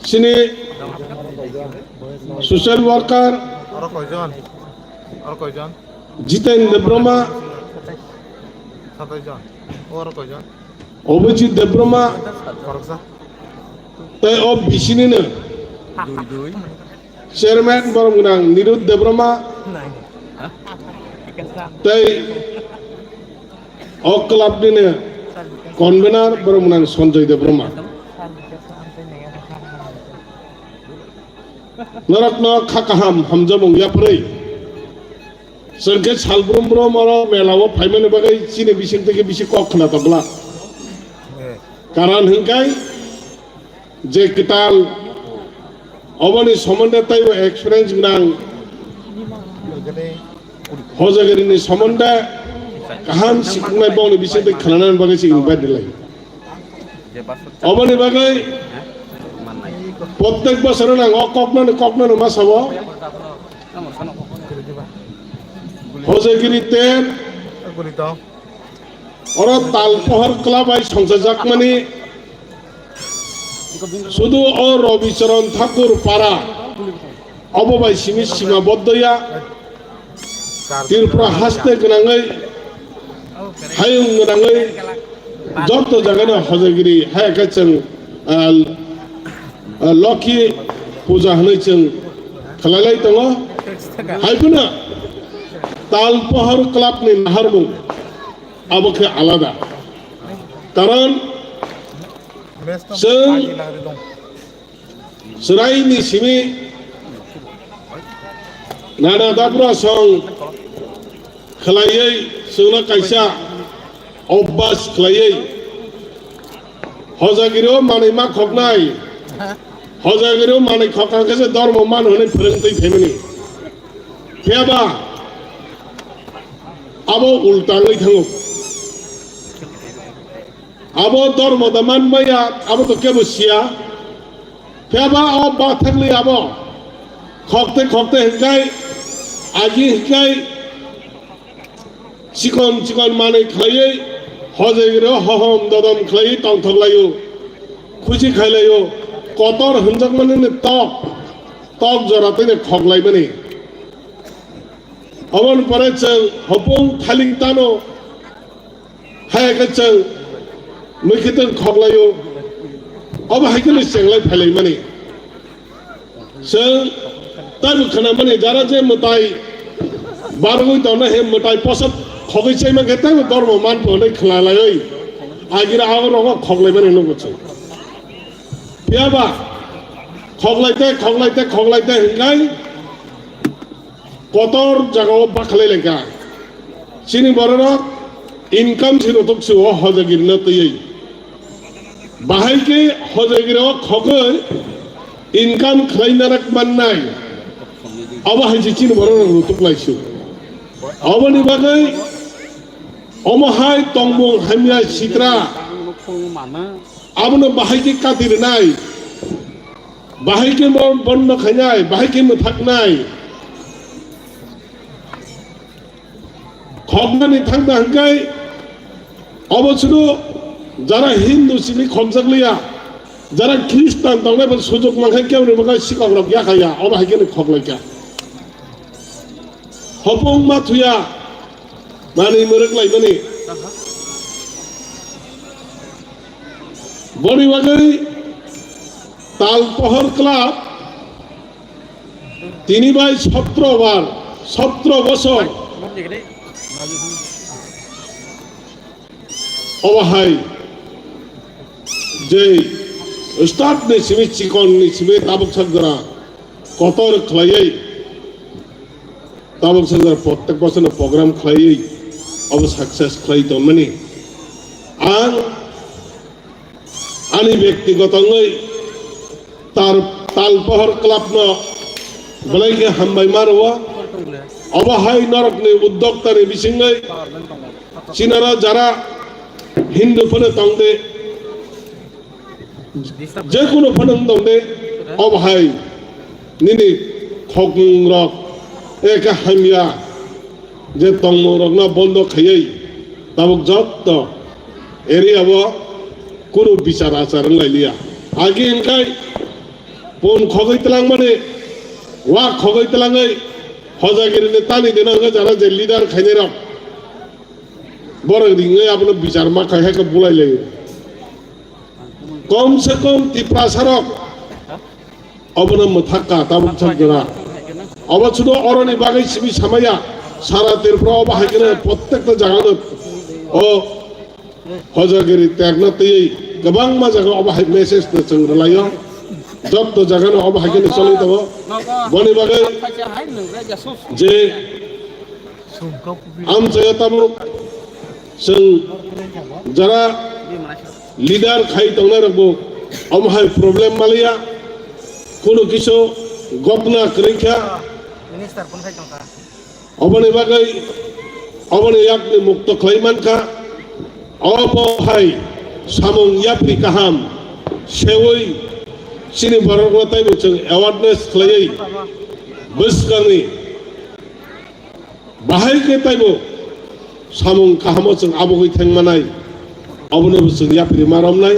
chini social worker Jiten Debbarma Abhijit Debbarma tei o bisini no chairman borok mwnang Nirud Debbarma tei o club ni no convener borok mwnang Sanjay Debbarma. Norok no kha kaham hamjamung yapharwi. Chwng khe salbrum brum oro mela o phaimani bagwi chini bising tei bisi kok khna tongla. Karon hwnkhe je kwtal oboni somonde taibo experience gwnang Hojagiri ni somonde kaham siknai bongni bising tei khnanani bagwi se invite lai. Oboni bagwi prottek bosoro nang o koknano koknano ma sabo. Hojagiri ter oro tal pohor kwla bai songchajakmani sudu o Robi Charan Thakur para obo bai simi sima boddoya. Tripura haste gwnangwi, hayung gwnangwi, joto jagano Hojagiri hai khe chwng, ah, ah, Lokhi puja hwnwi chwng khlailai tongo. Hai phano Tal Pohor Club ni naharmung abo khe alada. Karon chwng Chwraini simi Nana dabra song khlaiwi chwngno kaisa obas khlaiwi hojagiri o manwi ma khoknai, hojagiri o manwi khokang khe se dormo man hwnwi phwrwngtwi phaimani. Phiyaba abo ulta wngwi thango. Abo dormo da man maya, abo to kebo siya. Phiyaba o bathakli abo khokte khokte hinkai, agi hinkai, chikon chikon manwi khlaiwi, hojagiri o hohom dodom khlaiwi tongthok laio, khusi khai laio, kotor hwnjakmani ni tok, tok jora twi khok laimani. Oboni pore chwng hopung thalik tano, hai khe chwng mui khe tong khok laio, obo hai khe chenglai phai laimani. Chwng taibo khwnamani jara je mwtai barwi tongnai he mwtai posok khogwi chaima khe taibo dormo man tongnai khwna laiwi agira abo rogo khok laimani nukgo chwng. Phiyaba khok laite, khok laite, khok laite hinkai kotor jagao bakhalai lengkha. Chini bororok income si rotok si o hojagirino twiwi. Bahai khe hojagiri o khogwi income khlai narak mannai. Abo hai se chini bororok rotok lai si. Aboni bagwi omo hai tongmung hamya sitra. Abono bahai khe kati rwnai, bahai khe bo bondo khainai, bahai khe mwthaknai. Khoknani thangna hwnkhe obo chwngno jara Hindu simi khokjakliya, jara Khristan tongnai bo sujuk mankha keboni bagwi sikok rok yakhaya, obo hai khe khok laikha. Hopong ma thuya, manwi mwrwk laimani. Boni bagwi Tal Pohor Club tini bai sotro bar, sotro bosor obo hai je start ni simi chikon ni simi tabuk sak jora kotor khlaiwi tabuk sak jora prottek bosor no program khlaiwi obo success khlai tongmani. Ang ani bektigoto wngwi tar-, Tal Pohor Club no belai khe hambai ma rwo. Obo hai norokni uddokta ni bisingwi chinaro jara Hindu phano tongde, je kunu phano wng tongde, obo hai nini khokmung rok eka hamya je tongmung rokno bondo khaiwi tabuk jotto area o kunu bichar achar wng lai liya. Agi hwnkhe pun khogwi twlangmani, wa khogwi twlangwi hojagiri ni tani dino hwnkhe jara je leader khainai rok borok ringwi abono bichar ma khai hai khe bulai laio. Kom se kom Tiprasa rok obono mwthakka tabuk sak jora. Obo sudo oroni bagwi simi samaya, sara Tripura obo hai kheno prottekta jagano o hojagiri terna twiwi kwbangma jaga obo hai message no chwng rwlaio. Jotto jagano obo hai kheno choli tongo. Boni bagwi je amchaya tabuk chwng jara leader khai tongnai rokbo omo hai problem maliya, kunu kisu gotna kwrwi kha. Oboni bagwi oboni yakni mukto khlai mankha. Obo hai samung yapri kaham seui chini borokno taibo chwng awareness khlaiwi bwskangni bahai khe taibo samung kahamo chwng abogwi thangmanai, obono bo chwng yapri ma romnai.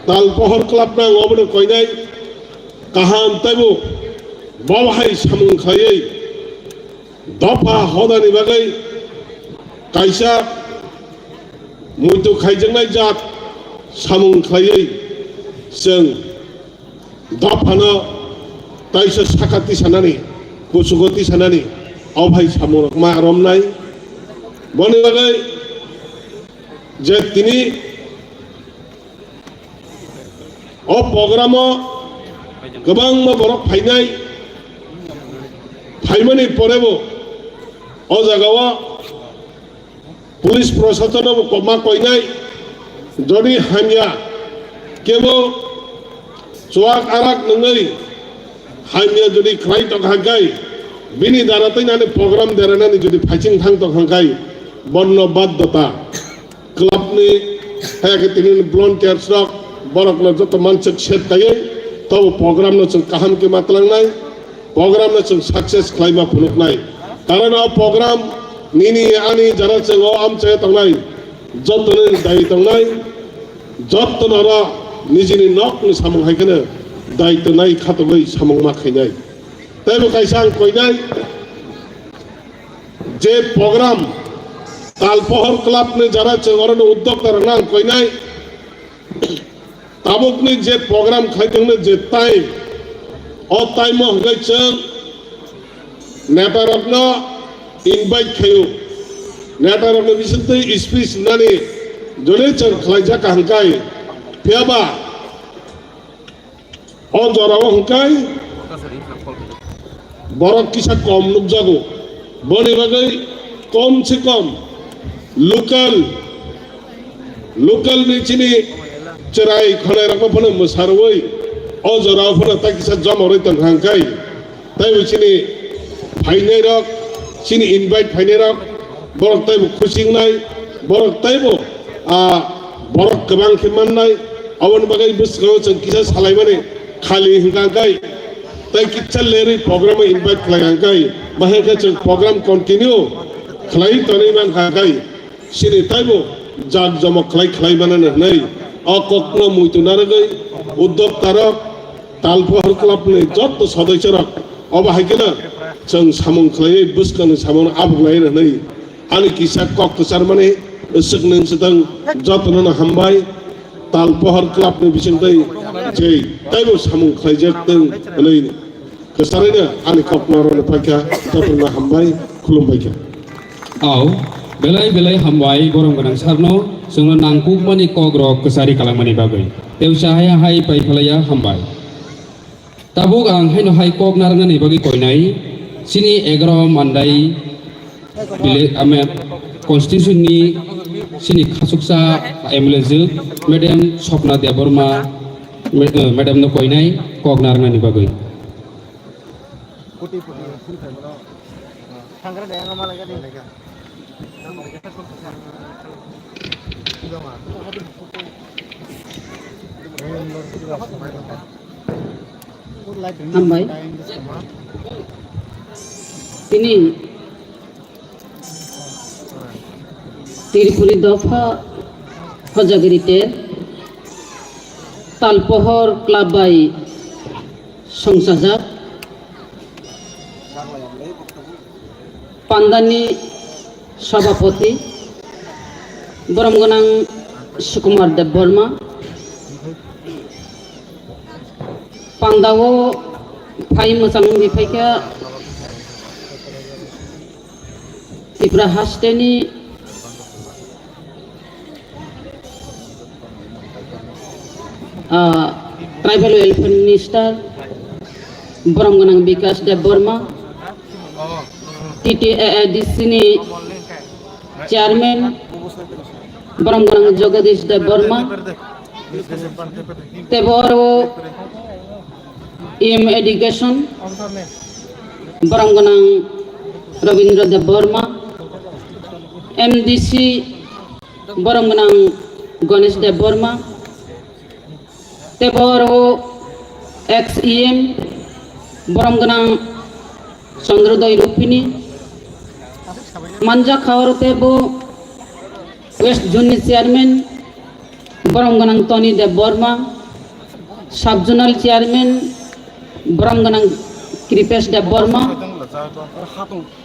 Tal Pohor Club no ang obono koinai, kaham taibo bo bahai samung khlaiwi dopha hodani bagwi kaisa muitu khaijaknai jat samung khlaiwi chwng dophano taisa saka tisanani, kuchugo tisanani, o bhai samungrok ma romnai. Boni bagwi je tini o programo kwbangma borok phainai, Phaimani porebo o jagao police prosasono bo kokma koinai, jodi hamya kebo chuak arak nungwi hamya jodi khlai tong hangkai, bini dara tei nani program deranani jodi phaiching thang tong hangkai, bonno baddota club ni, haya khe tini volunteers rok, borok no joto mansuk set kaiwi tobo program no chwng kaham khe ma twlangnai, program no chwng success khlai ma phunuknai. Karon o program nini ani jara chwng o amchai tongnai, joto ni dai tongnai, joto no ro nijini nok ni samung hai kheno dai tongnai khatogwi samung ma khainai. Tei bo kaisa ang koinai, je program Talpohor club ni jara chwng oro ni uddokta rok nang koinai. Tabuk ni je program khai tong je time, o time o hwnkhe chwng neta rok no invite khaio. Neta rok ni bisingtwi speech nani jone chwng khlai jak hangkai. Phiyaba o jorao hwnkhe borok kisa kom nukjago. Boni bagwi kom se kom local, local ni chini chwrai khonai rokno phano mwsarwi o jorao phano ta kisa joma rwi tong hwnkhe. Taibo chini phainai rok, chini invite phainai rok, borok taibo khusi wngnai, borok taibo, ah, borok kwbang khe mannai, aboni bagwi bwskango chwng kisa salaimani khali hwnkha khe, tei kisa lerwi program o invite khlai hwnkha khe, bahai khe chwng program continue khlai tonwi mankha khe, chini taibo jak jomok khlai khlai mano hwnwi o kokno muitu narwgwi uddokta rok, Talpohor club ni jotto sodoisorok obo hai kheno chwng samung khlaiwi bwskangni samungno abuklai hwnwi ani kisa kok kwcharmani swknwi swtang jotono no hambai. Talpohor club ni bisingtwi je taibo samung khlaijak tong hwnwi kwcharwino ani kokno rwna phaikha, jotono hambai, khulumbaikha. Au, belai belai hambai borom gwnang sarno, chwngno nangkukmani kokrok kwchari kalangmani bagwi. Tei usa hai hai pai phalaiya hambai. Tabuk ang haino hai kok narwknani bagwi koinai, chini egaroh Mandai village, ame, constitution ni chini khachuksa M L A jwk, Madam Swapna Debbarma, ma-, eh, Madam no koinai kok narwknani bagwi. Hambai. Tini Tripuri dopha Hojagiri ter Talpohor club bai songchajak. Pandani Sabhapati borom gwnang Sukumar Debbarma, pandao phai mwchang wngwi phaikha Tripura hasteni Ah, Tribal Welfare Minister, borom gwnang Bikash Debbarma, T T A A D C ni Chairman, borom gwnang Jagadish Debbarma, tei bo aro E M Education, borom gwnang Rabindra Debbarma, M D C, borom gwnang Ganesh Debbarma, tei bo aro ex E M, borom gwnang Chandrodoi Rupini, manjak kha oro tei bo West Zone ni Chairman, borom gwnang Tony Debbarma, Sub Zonal Chairman, borom gwnang Kripesh Debbarma,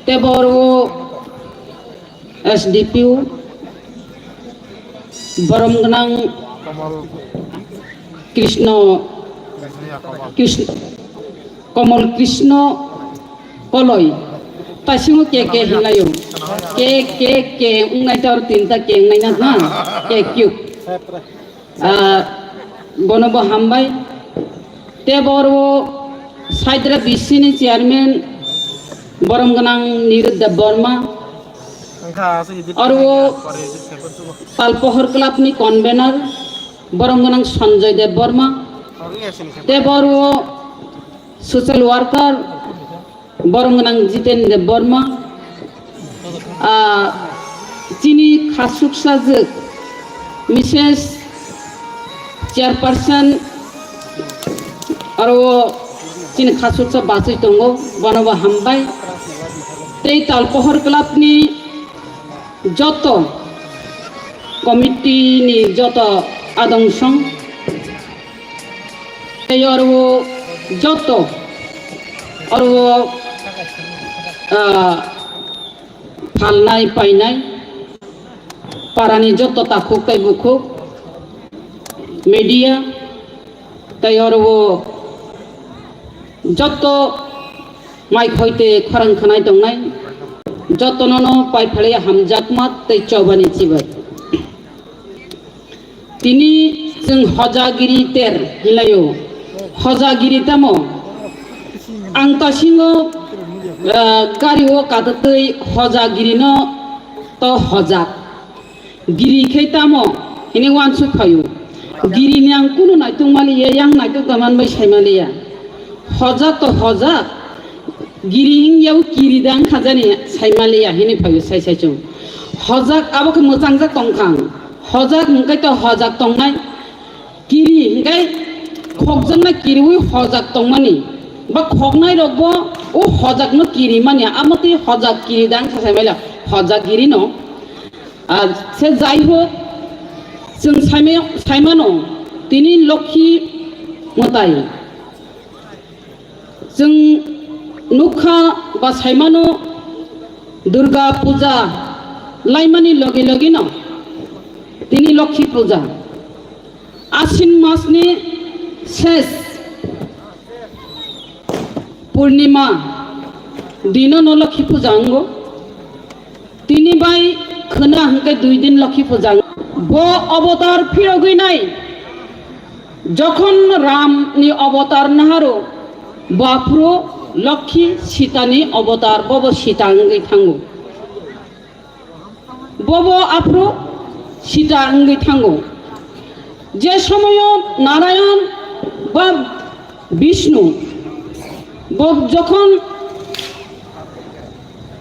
tei bo aro S D P O, borom gwnang Krishna, Krishna, Komol Krishna Koloi, taisingo K K hinlaio. K K K wngnai tor tinta K wngnai na, ha? K Q. Ah, bono bo hambai. Tei bo oro Saidra B C ni chairman borom gwnang Nirud Deb Borma, oro Talpohor Club ni convener, borom gwnang Sanjoy Deb Borma, tei oro social worker, borom gwnang Jiten Deb Borma, ah, chini khasuksa jwk, Missus Chairperson, aro chini khasuksa bachwi tongo, bono bo hambai. Tei Talpohor Club ni joto committee ni joto adong song, tei oro joto oro, ah, phalnai painai parani joto takhuk tei bukhuk, media, tei oro joto mai khoi tei khorang khanai tongnai, jotono no pai phalwi hamjakma tei chobani chibai. Tini chwng hojagiri ter hinlaio. Hojagiri tamo? Ang tasingo, ah, gari o katatwi hojagiri no to hojak. Giri khe tamo hini wansuk phaio. Giri ni ang kunu naituk maliya, yang naituk da man bai sai maliya. Hojak to hojak. Giri hingyao kiri dang khajani sai maliya hini phaio sai sai chung. Hojak abo khe mwchangjak tongkha ang. Hojak hwnkhe to hojak tongnai. Kiri hwnkhe khokjakna kiriwi hojak tongmani. Ba khoknai rokbo o hojakno kiri mani. Amo twi hojak kiri dang kha sai maliya. Hojak giri no. Ah, se jai hok, chwng saimai-, saimano tini Lokhi mwtai. Chwng nukha ba saimano Durga puja laimani logi logino tini Lokhi puja. Ashin masni ses purnima dino no Lokhi puja wngo. Tini bai khwna hwnkhe dui din Lokhi puja. Bo avatar phirogwi nai. Jokhon Ram ni avatar naharo, bo aphuru Lokhi Sita ni avatar, bobo Sita wngwi thango. Bobo aphuru Sita wngwi thango. Je somoyo Narayan ba Bishnu, bo jokhon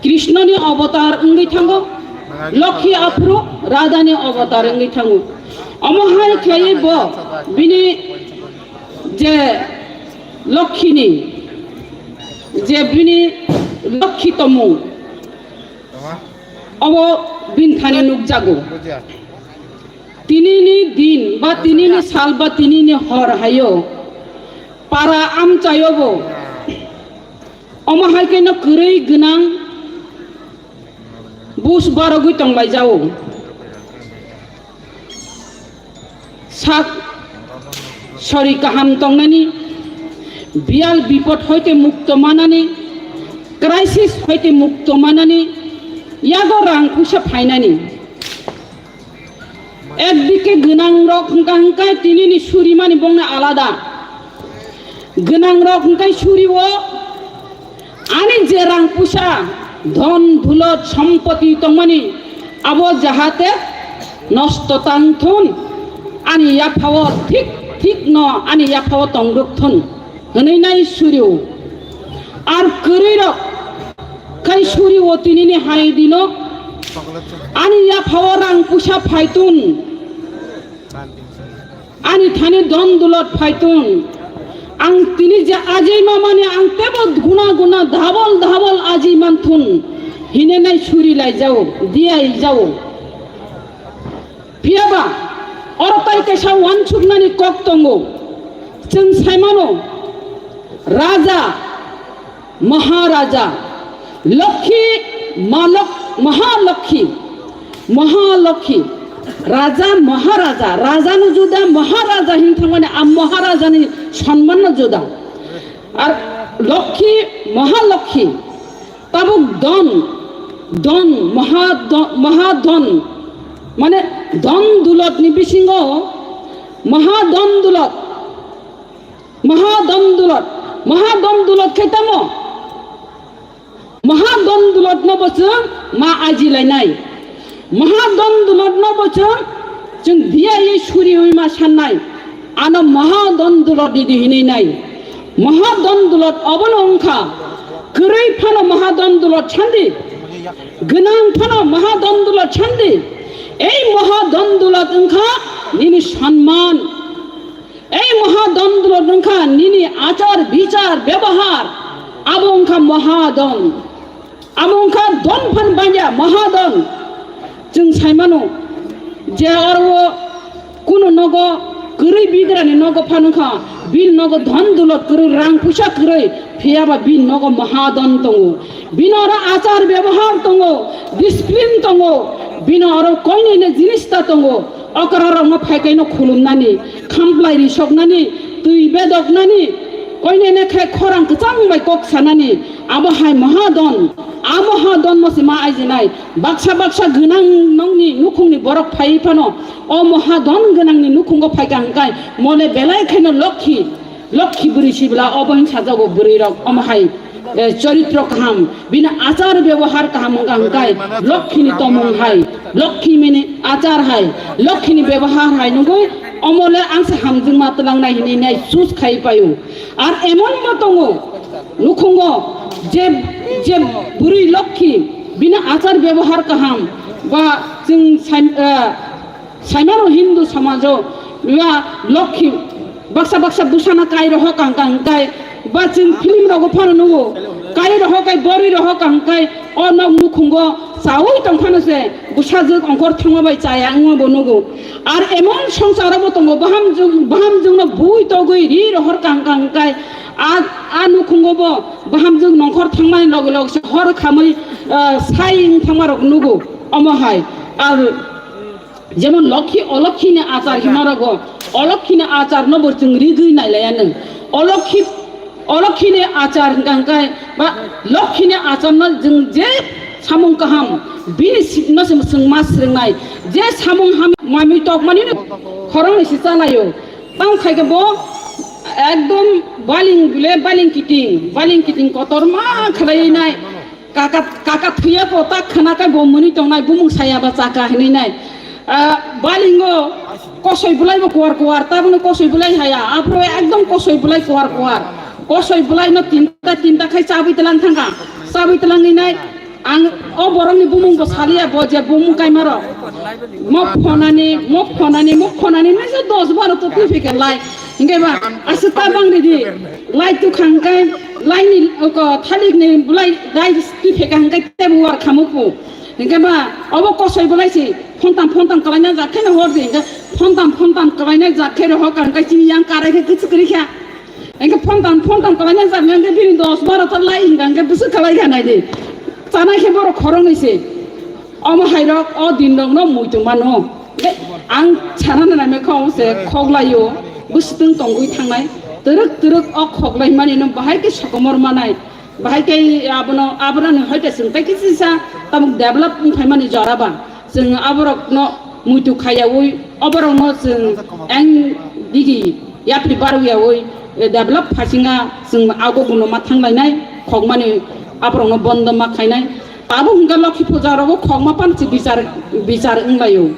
Krishnoni avatar wngwi thango, Lokhi aphuru Radhani avatar wngwi thango. Omo hai khlaiwi bo bini je Lokhini, je bini Lokhi tongmung, obo bini thani nukjago. Tinini din ba tinini sal ba tinini hor hayo para amchayobo omo hai khe no kwrwi gwnang bus barogwi tonglaijao. Sak sori kaham tongnani, biyal bipot hoite mukto manani, crisis hoite mukto manani, yago rang puisa phainani. Ekdike gwnang rok hwnkha hwnkhe tinini surimani bongni alada. Gwnang rok hwnkhe surio ani je rang puisa, dhon, dhulot, sompoti tongmani abo jahate nosto tangthun, ani yaphao thik thik no ani yaphao tongrwkthun. Hwnwi nai surio. Ar kwrwi rok khai surio tinini hai dino ani yaphao rang puisa phaitun, ani thani dhon dulot phaitun. Ang tini je ajai mamani ang tebo guna guna double double ajai manthun. Hine nai suri lai jao, diai jao. Phiyaba oro tai kaisa wansuknani kok tongo. Chwng saimano, Raja, Maharaja, Lokhi, Malok, Mahalokhi, Mahalokhi, Raja, Maharaja, Raja no juda, Maharaja hin thangmani a Maharaja ni sonman no juda. Ar Lokhi, Mahalokhi, tabuk don, don, mahadon, mahadon, mane don dulot ni bisingo mahadon dulot, mahadon dulot, mahadon dulot khe tamo? Maha don dulot no bo chwng ma aji lainai. Maha don dulot no bo chwng, chwng diya ye suri wi ma sannai. Ano maha don dulot di di hinwi nai. Maha don dulot obono wngkha. Kwrwi phano maha don dulot sandi. Gwnang phano maha don dulot sandi. Ei maha don dulot wngkha nini sanman. Ei maha don dulot wngkha nini achar bichar bebohar. Abo wngkha maha don. Amo wngkha don phan banya mahadon. Chwng saimano je oro kunu nogo kwrwi bigrani nogo phano kha, bini nogo dhon dulot kwrwi, rang puisa kwrwi, phiyaba bini nogo mahadon tongo. Bini oro achar bebohar tongo, discipline tongo. Bini oro koinene jinis ta tongo. Okra rokno phaikaino khulumnani, khamplai risoknani, twi bedoknani, koinene khe khorang kwchang bai kok sanani, abo hai mahadon, a mahadon mo se ma aijinai, baksa baksa gwnang nongni nukhungni borok phai phano, o mahadon gwnangni nukhungo phaika hwnkhe, mole belai kheno lokhi, lokhi bwrwi sibla obo hin sajago bwrwi rok omo hai. Eh, choritro kaham, bini achar bebohar kaham wngkha hwnkhe, lokhini tomung hai, lokhini achar hai, lokhini bebohar hai nungwi omole angsa hamjwkma twlangnai hinwi nai choose khai paio. Ar emon bo tongo, nukhungo je, je bwrwi lokhi, bini achar bebohar kaham, ba chwng sai, eh, Saimano Hindu samajo ba lokhi baksa baksa bwsano kai rohor kang kang kai ba chwng film rogo phano nugo kai rohor kai bori rohor kang kai o nok nukhungo chaui tong phano se bwsajwk ongkhor thangma bai chaya wngma bo nugo. Ar emon songsaro bo tongo baham jwng, baham jwngno bui togwi ri rohor kang kang kai a, a nukhungo bo baham jwng nongkhor thangmani loge loge se hor khamwi, ah, sai wng thangma rok nugo omo hai. Ar Jemon lokhi, olokhini achar himorogo, olokhini achar no bo chwng rigwi nailaiya nung. Olokhi, olokhini achar hwnkha hwnkhe ba lokhini achar no chwng je samung kaham, bini si-, no se chwng ma swrwngnai, je samung ham mami tokmani no khoroknwi se chalaio. Tamo khaikhe bo ekdom baling bile baling kiting, baling kiting kotorma khlaiwi nai. Kaka, kaka thwiya ko ta khwna kai bo mwnwi tongnai, bumung saya ba chaka hinwi nai. Ah, balingo kosoi bwlai bo kuar kuar, tabukno kosoi bwlai haya, aphuru ekdom kosoi bwlai kuar kuar. Kosoi bwlai no tinta tinta khai chabwi tlang thangkha, chabwi tlangwi nai. Ang o borokni bumung bo saliya, bo je bumung kaima rok. Mo phonani, mo phonani, mo phonani nai je dos baro to twi phikha lai. Hingke ba, aswk ta bang ridi. Lai tu khang kai, lai ni, ko, thalik ni, lai, lai tu pheka hang kai te buar khamu pu. Hingke ba, obo kosoi bolai si, phontam, phontam kalai na jak khe na hor di, hingke phontam, phontam kalai na jak khe ro hor kang kai chini yang karai khe kuchu kri kha. Hingke phontam, phontam kalai na jak hingke bini dos baro ta lai hingke hingke busu kalai kha nai di. Chanai khe borok khorong ni si. Omo hai rok o din rok no muitu mano. Ang sana na me kho se khoglaio, bwswtwng tongwi thangnai. Twrwk twrwk o khoglai mani no bahai khe sokomor manai. Bahai khe abono, abono ni hoite chwng tai khe sisa tabuk develop wng phai mani jora ba. Chwng aborok no muitu khaiyaui, oborok no chwng eng digi yapri barwiyaui, eh, develop phasinga chwng ago guno ma thanglainai, khogmani aborok no bondo ma khainai. Tabuk hwnkhe Lokhi puja rogo khokma panchi bichar, bichar wnglaio.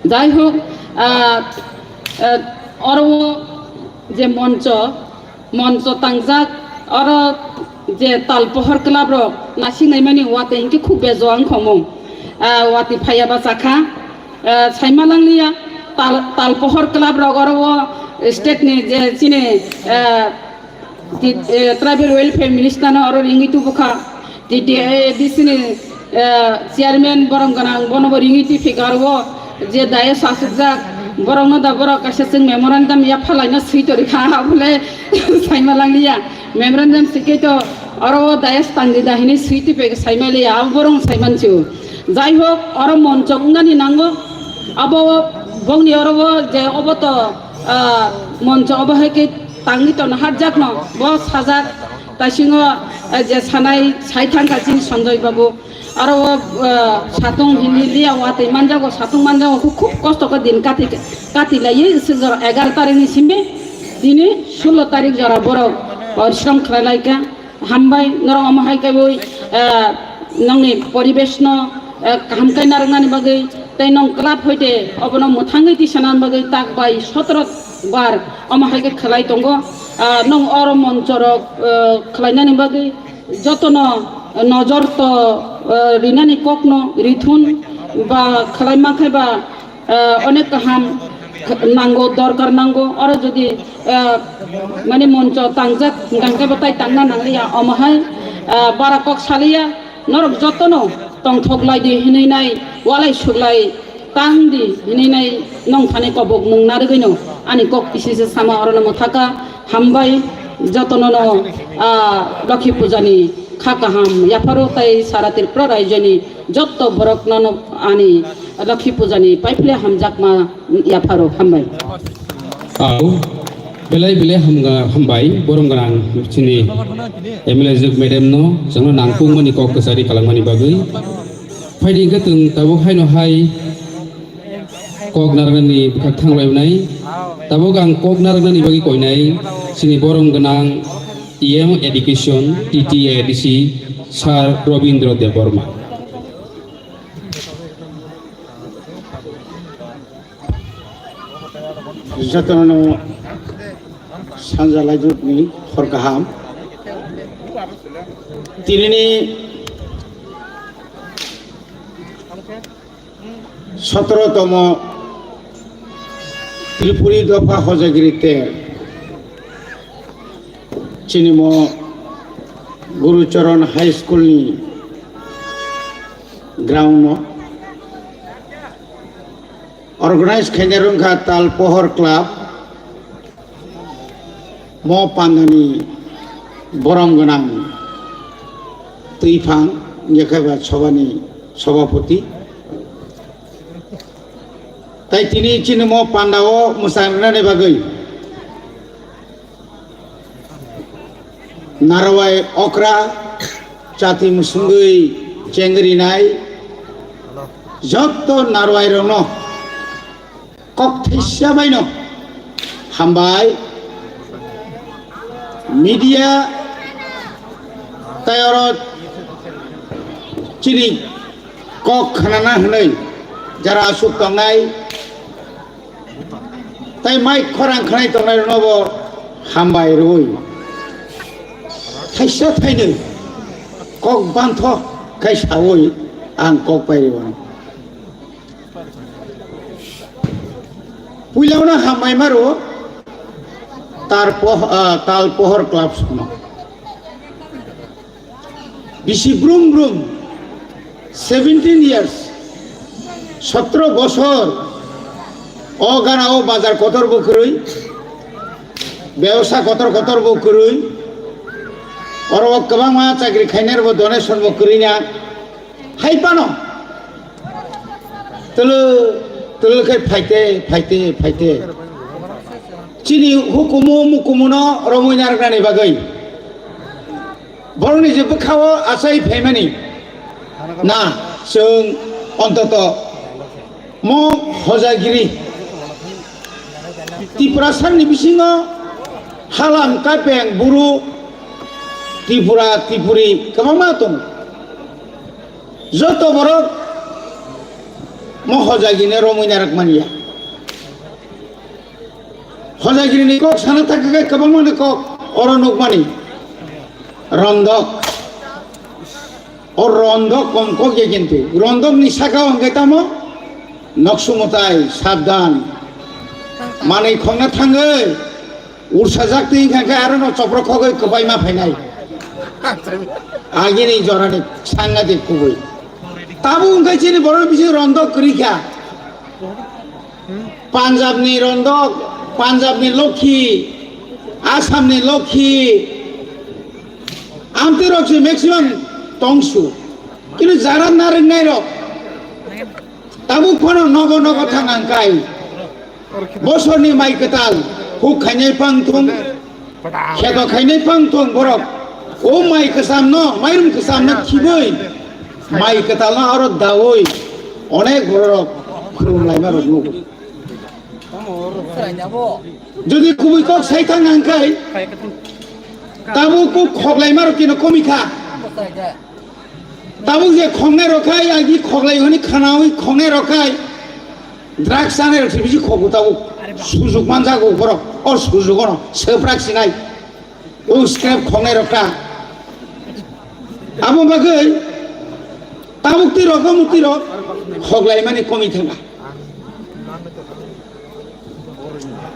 Jai hok, ah, ah, oro je moncho, moncho tangjak, oro je tal pohor club rok nasing naimani watwi hinkhe khub bejo ang khomo. Ah, watwi phaiya ba chakha, ah, saima langliya tal, tal pohor club rok oro o state ni je chini, ah, Ti-, eh, Tribal Welfare Minister no oro ringwi tubu kha. T T A D C ni, eh, chairman borong gwnang bono bo ringwi twi phika aro o je dayas asukjak borok no da borok kaisa chwng memorandum ya phalai no swi tori kha abole saima langliya. Memorandum sikhe to oro o dayas tangdi da hini swi twi phika saima liya abo borong saiman chu. Jai hok oro monchok wngnani nango abo bongni oro o je obo to, ah, moncho obo hai khe tangwi tongna hapjakno bo sajak. Taisingo, eh, je sanai sai thangkha chini Sanjoy babu. Aro o, eh, satung hinwi liya watwi manjago, satung manjago, khu-, khub kosto khe din kati, kati laiwi se jora egaroh tarikh ni simi tini sullo tarikh jora borok porishrom khlai laikha. Hambai, norok omo hai kaiwi, eh, nongni poribesh no, eh, kaham khe narwknani bagwi, tei nong club hoite obono mwthangwi tisanani bagwi tak bai sotoro bar omo hai khe khlai tongo. Ah, nong oro monchorok, eh, khlainani bagwi jotono nojor to, eh, rinani kokno rithun ba khlai mankhe ba, eh, onek kaham nango, dorkar nango. Oro jodi, eh, mane moncho tangjak hwnkhe bo tai tangna nangliya. Omo hai, eh, bara kok saliya, norok jotono tongthok lai di hinwi nai, walai suklai tang di hinwi nai nong thani kobok mung narwgwino ani kok kisisa sama orono mwthaka. Hambai jotono no, ah, Lokhi Puja ni kha kaham yapharo tei sara Tripura rajyo ni jotto borok no ani Lokhi Puja ni paiphile hamjakma yapharo. Hambai. Au, belai belai hamga-, hambai, borom gwnang chini M L A jwk madam no, chwngno nangkukmani kok kwchari kalangmani bagwi. Phaidi hwnkhe chwng tabuk haino hai kok narwknani bwkhak thanglainai, tabuk ang kok narwknani bagwi koinai chini borom gwnang E M Education, T T A D C, Sir Robindra Debbarma. Jotono sanja laidukni hor kaham. Tinini sotoro tomo Tripuri dopha Hojagiri tel chini mo Guru Charan High School ni ground no organize khaina rwngkha Tal Pohor Club. Mo pandani borom gwnang twiphang, wngya khe ba sobani sobapoti. Tai tini chini mo pandao mwchang rwnani bagwi Narwai okra chati mwswngwi chengrinai jotto narwai rokno kok thaisa baino hambai. Media tai oro chini kok khnana hwnwi jara aswk tongnai tai mic khorang khnai tongnai rokno bo hambai rwui thaisa thainwi kok bantho khai saui ang kok pai rwo. Puilano hambai maro tar poh-, ah, Tal Pohor Club sono. Bisi brum brum, seventeen years, sotro bosor, o gana o bazar kotor bo kwrwi, bebsa kotor kotor bo kwrwi, oro o kwbangma chakri khainai rokbo donation bo kwrwi na, hai phano twlw twlw khe phaite, phaite, phaite. Chini hukumu mukumuno romwi narwknani bagwi. Borokni je bwkhao achai phaimani na chwng ontoto mo Hojagiri Tiprasani bisingo halam kapeng buru Tripura Tripuri kwbangma tongo. Joto borok mo Hojagirino romwi narwkmani ya. Hojagiri ni kok sana thaka khe kwbangma ni kok oro nukmani. Rondok. O rondok kom kok ya kintu. Rondok ni saka o hwnkhe tamo? Noksu mwtai, sabdan. Manwi khokna thangwi. Ursajak twi hwnkha khe aro no chopro khogwi kwbai ma phainai. Agini jorani sangadik kubui. Tabuk hwnkhe chini borok bisi rondok kwrwi kha. Punjab ni rondok, Punjab ni lokhi, Assam ni lokhi, amtwi rok se maximum tongsu. Kini jara narwknai rok tabuk phano nogo nogo thang ang kai. Bosorni mai kwtal huk khainai pang thung, kheto khainai pang thung borok. O mai kwchamno, mairum kwchamno khibui, mai kwtalno aro daui onek borok khulumlaima rok nugo. Jodi kubui kok sai thang ang kai, Tabuk kok khoklai maro kino komi kha. Tabuk je khoknai rok khai, agi khoklai hwnwi khwnawi khoknai rok khai. Drugs chanai rok se bisi khogo tabuk. Sujuk manjago borok. O sujugono swprak sinai. O scrap khoknai rok kha. Abo bagwi tabuk twi rok, omo twi rok khoklai mani komi thangkha.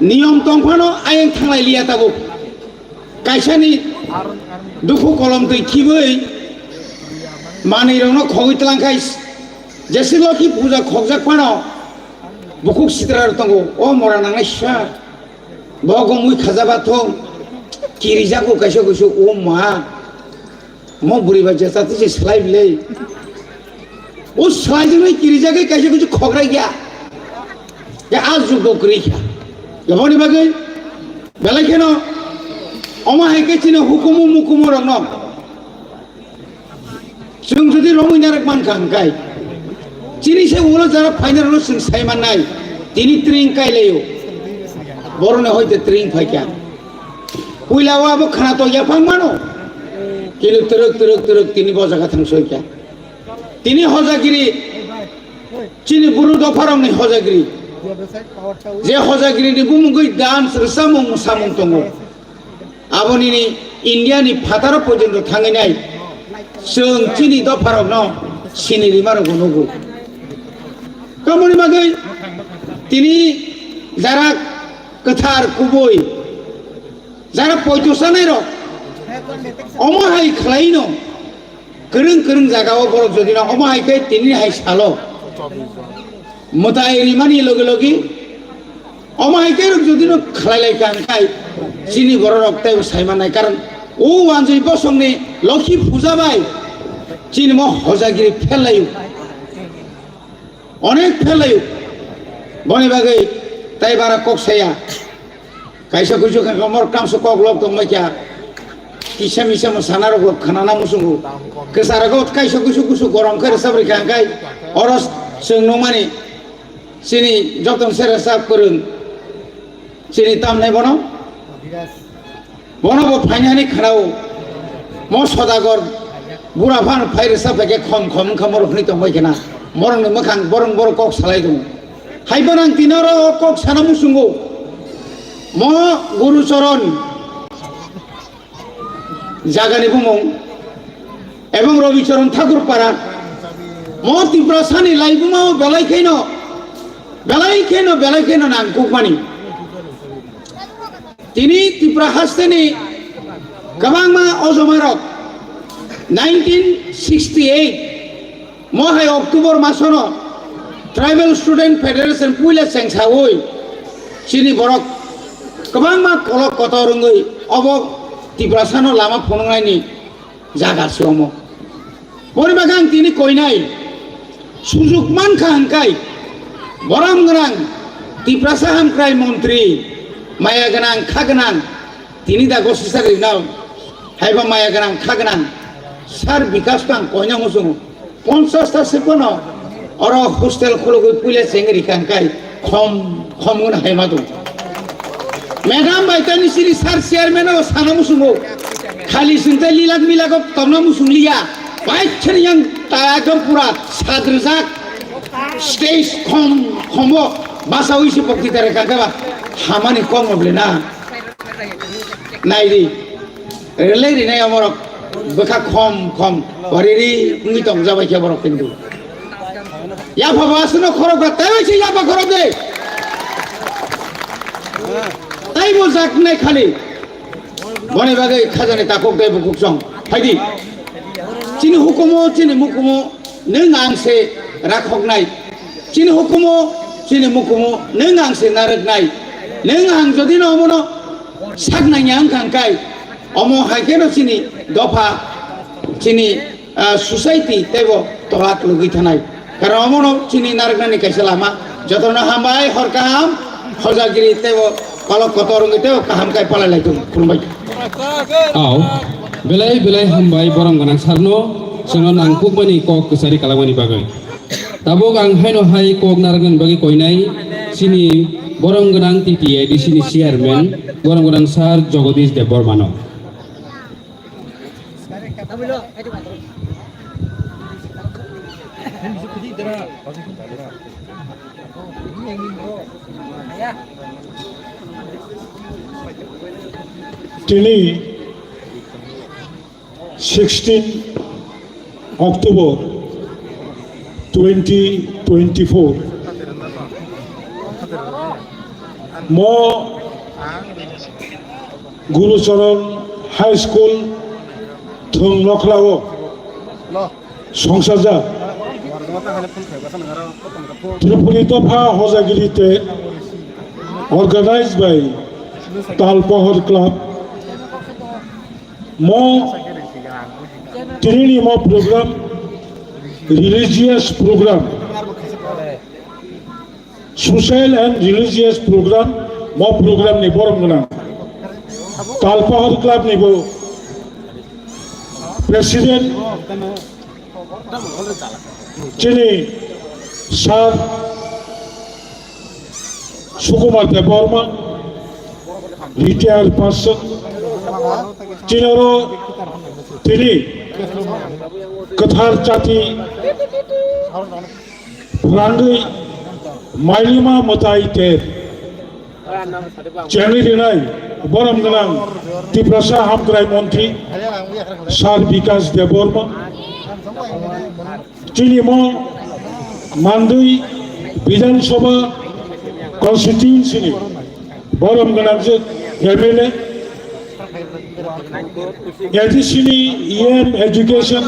Niyom tongphano ayang thanglai liya tabuk. Kaisani dukhu kolom twi khibwi manwi rokno khogwi tlang khai jesi Lokhi puja khokjak phano bukhuk sitra rok tongo. O mora nangnai sir. Bo gumui khajaba thung. Kirijago kaisa kusu o ma. Mo bwrwi bai jesa twi se slai bwlai. O slai jwnwi kirijagwi kaisa kusu khokrai ya. Ya a jugo kwrwi kha. Laboni bagwi belai kheno omo hai khe chini hukumu mukumu rokno. Chwng jodi romwi narwk mankha hwnkhe, chini se ulo jara phainai rokno chwng sai mannai, tini tring kailaio, boroni hoite tring phaikha. Puila o abo khwnatok yaphang mano, kini twrwk twrwk twrwk tini bo jaga thang soikha. Tini hojagiri, chini buru dopharokni hojagiri, je hojagirini bumungwi dance rwchapmung mwsamung tongo. Aboni India ni phataro pojonto thangwi nai chwng chini dopharokno sini rima rokbo nugo. Kamoni bagwi tini jara kwthar kubui jara poito sanai rok omo hai khlaino kwrwng kwrwng jaga o borok jodi no omo hai khe tini hai salo mwtai rimani logi logi omo hai khe rok jodi no khlai lai kha hwnkhe chini borok rok tei sai manai karon o wanjwi bosongni Lokhi puja bai chini mo hojagiri phel laio. Onek phelaio. Boni bagwi tai bara kok saya. Kaisa kuisu kha mor kamso kok lok tong mai kya. Kisa misa mo sana rok khana na musungu. Kesa rago kaisa kuisu kusu gorom khe resap ri kha kai. Oros chwng nungmani. Chini joton sera sap kwrwng. Chini tamnai bono. Bono bo phainani khwnao. Mo Sodagar bura phan phai rwsa phaikhe khom khom wngkha morok hwnwi tongbai khena. Morokni mwkhang borok borok kok salai tongo. Hai bo nang tini oro kok sana muchungo. Mo Guru Charan jagani bumung ebong Rabi Charan Thakur Para. Mo Tiprasani laibuma o belai kheno, belai kheno, belai kheno nang kukmani. Tini Tripura hasteni kwbangma ojomarok nineteen sixty-eight mohai October masono Tribal Student Federation puila chengsawi chini borok kwbangma kolok kotor wngwi obo Tiprasano lama phunuknaini jaga se omo. Boni bagwi ang tini koinai sujuk mankha hwnkhai borom gwnang Tiprasa hamkrai montri maya gwnang kha gwnang tini da gosi sak rinao haiba maya gwnang kha gwnang sar Bikas kang koina muchungo ponchas ta se kono oro hostel khulugwi puila chengri kha hwnkhai khom khom gwn haima do. Madam bai tani siri sir chairman o sana musungo. Khali sinte lilak milak o tongna musung liya. Bai chani yang ta ekdom pura sadrjak. Stage khom khomo basa ui se pokti tare kaka ba. Hamani kong oble na. Nai di. Relai rinai amorok bwkha khom khom oriri wngwi tong jabai khe borok hindu. Yapha ba aswkno khorok ba tei se yapha khorok de. Tai bo jak nai khali. Boni bagwi khajani takhuk de bukuk song. Phaidi. Chini hukumo chini mukumo nwng ang se rakhoknai. Chini hukumo chini mukumo nwng ang se narwknai. Nwng ang jodi no omono sak nangya wngkha hwnkhe omo hai kheno chini dopha chini ah, society teibo tola kwlwgwi thanai. Karon omono chini narwknani kaisa lama. Jotono hambai, hor kaham, hojagiri teibo kolok kotor wngwi teibo kaham kai palai lai tongo. Khulumbai. Aw, belai belai hambai borom gwnang sarno, chwngno nangkukmani kok kwchari kalangmani bagwi. Tabuk ang haino hai kok narwknani bagwi koinai chini borom gwnang T T A D C ni chairman, borom gwnang sir Jagadish Debbarmano. Tini sixteen October twenty twenty-four. Mo Gurucharan High School thwng nokhlao songchajak Tripuri Dopha Hojagiri te organized by Talpohor Club. Mo tinini mo program, religious program, social and religious program, mo program ni borom gwnang. Talpahar Club ni bo president chini sir Sukumar Debbarma, retired person, chini oro tini kwthar chati rangwi mailima mwtai ter chengwi rinai borom gwnang Tiprasa Hamkrai Montri Sir Bikas Debbarma. Chini mo Mandwi Bidhan Sabha constituency ni borom gwnang je M L A, A D C ni E M education,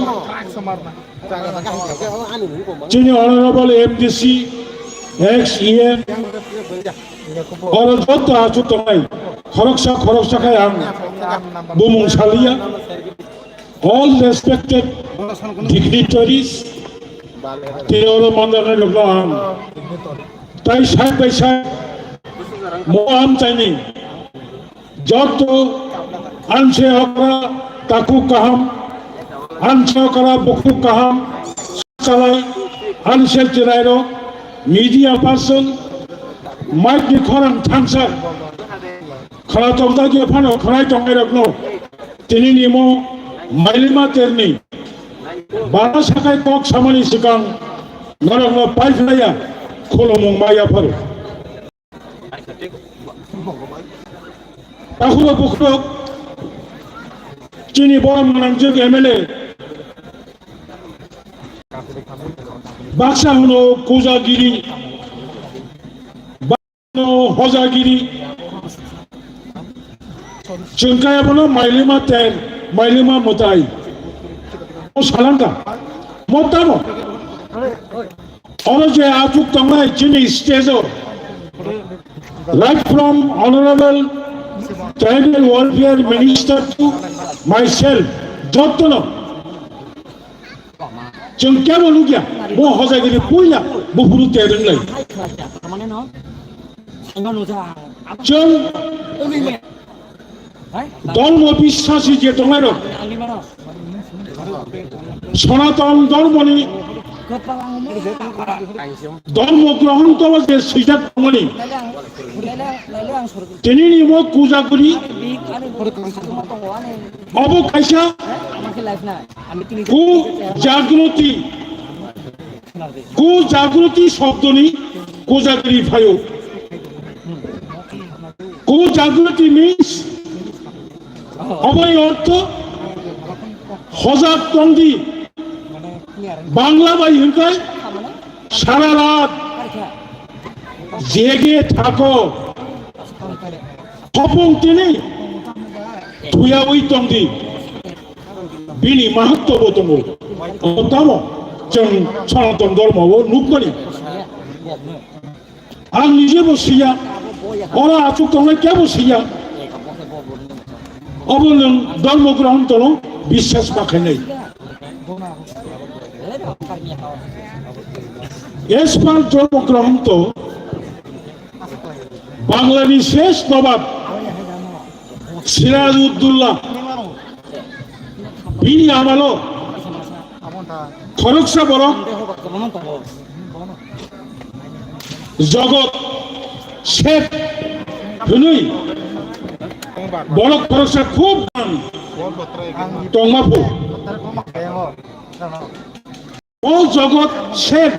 chini honorable M D C, ex E M, oro joto achuk tongnai, khoroksa khoroksa khai ang bumung saliya. All respected dignitaries, tini oro mandarnai rokno ang tai side by side mo amchaini joto anse okra taku kaham, anse okra buku kaham, salai anse chirairo media person, mic ni khorang thansa. Khwna tongthai khe phano khwnai tongnairokno tini nimo mailima terni bana sakai kok samani swkang norokno paiphlaiya khulumung maya pharo. Takhuro bukhurok chini borom gwnangjwk M L A baksa hwno Kujagiri. No Hojagiri. Chwng kaya bono mailima ter, mailima mwtai. O salangka. Mo tamo. Oro je achuk tongnai chini stage o. Right from Honorable Tribal Welfare Minister to myself, jottono. Chwng kebo nukya, bo Hojagiri puila buphuru te rwnglai. Chwng dormo biswasi je tongnairok, Sonaton dormoni dormo grohon kolo je swijak tongmani, tinini mo Kujagiri obo kaisa Ku jagroti, ku jagroti shobdoni Kujagiri phaio. Ku jagroti means, obo ni ortho hojak tongdi. Bangla bai hwnkhe sara rat jege thako. Khopung tini thuyawi tongdi. Bini mahatto bo tongo. Omo tamo chwng Sanatan Dhormo o nukmani. Ang nije bo siya, oro achuk tongnai kebo siya. Obo nwng dhormo grohon tono biswas ma khainai. As per dhormo grohon to Banglani shesh nobab Sirajuddaulah bini amalo khoroksa borok Jogot Seth hwnwi borok khoroksa khub dam tongma phu. O Jagat Seth.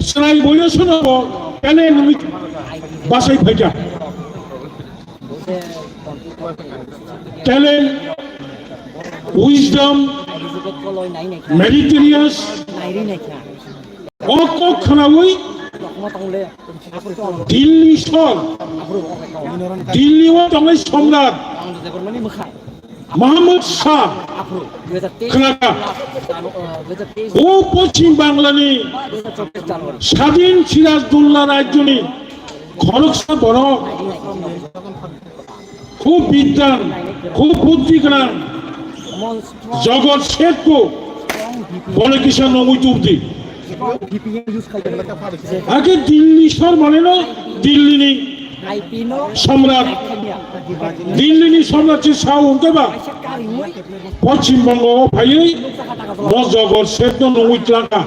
Chwrai boyo sono bo talent nungwi bachai phaikha. Talent, wisdom, meritorious, o kok khwnawi Delhi sor, Delhi o tongnai Somrat Muhammad Shah khwlaka. O Poschim Banglani sadin Sirajdulla rajyoni khoroksa borok, khub bidyan, khub buddhi gwnang, Jagat Seth bo bole kisa nongwi tubdi. Ake Delhi sor mane no Delhi ni Somrat, Delhi ni Somrat se sao hwnkhe ba Poschim Bongo o phaiwi bo Jagat Seth no nungwi tlangkha.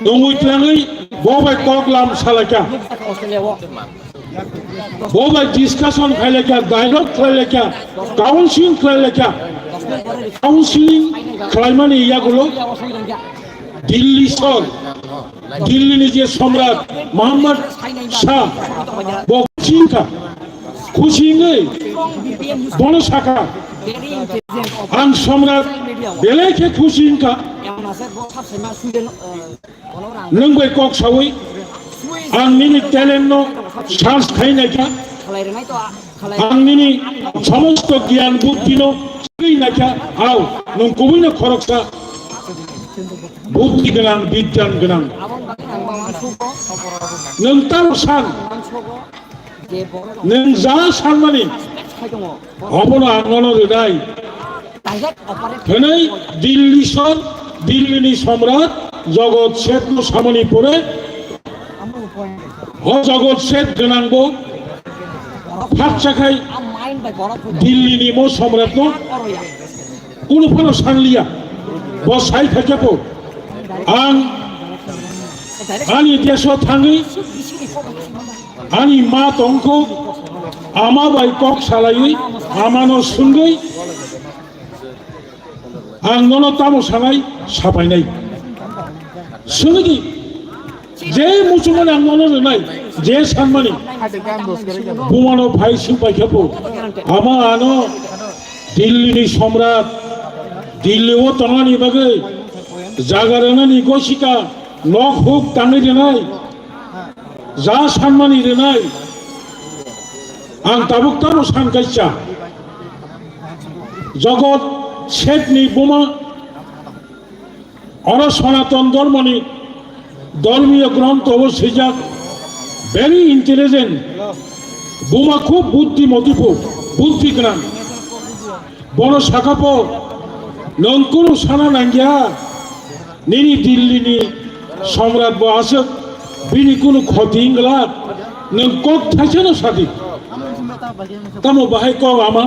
Nungwi tlangwi bo bai kok lam salaikha. Bo bai discussion khlailekha, dialogue khlailekha, counseling khlailekha. Counseling khlaimani yagulo Delhi sor, Delhi ni je Somrat Muhammad Shah, bo khusi wngkha, khusi wngwi bono sakha, ang Somrat belai khe khusi wngkha, nwng bai kok sawi ang nini talent no search khai naikha. Ang nini somosto giyan buddhino swi naikha, ao nwng kubuino khoroksa buddhi gwnang, bidyan gwnang. Nwng tamo san, nwng ja sanmani obono ang nono rwnai. Hwnwi Dilli sor, Dillini Somrat Jagat Sethno samani pore o Jagat Seth gwnangbo khakcha khai Dillini mo Somratno kunu phano sanliya. Bo sai phaikhe bo ang ani deso thangwi ani ma tongkho ama bai kok salaiwi amano sungwi Ang nono tamo sanai, sapainai. Swngdi, je muchungmani ang nono rwnai, je sanmani. Bumano phai swng paikha bo. Ama ano Dillini Somrat, Dilli o tongnani bagwi jaga rwnani gosika, nok huk tangwi rwnai. Ja sanmani rwnai. Ang tabuk tamo san kaisa. Jagat Sethni buma oro Sanatan Dhormoni dhormiyo grontho bo swijak. Very intelligent. Buma khub buddhimoti pho, buddhi gwnang. Bono sakha pho, nwng kunu sana nangya. Nini Dillini Somrat bo aswk, bini kunu khoti wngla, nwng kok thaisano sadi. Tamo bahai kok ama?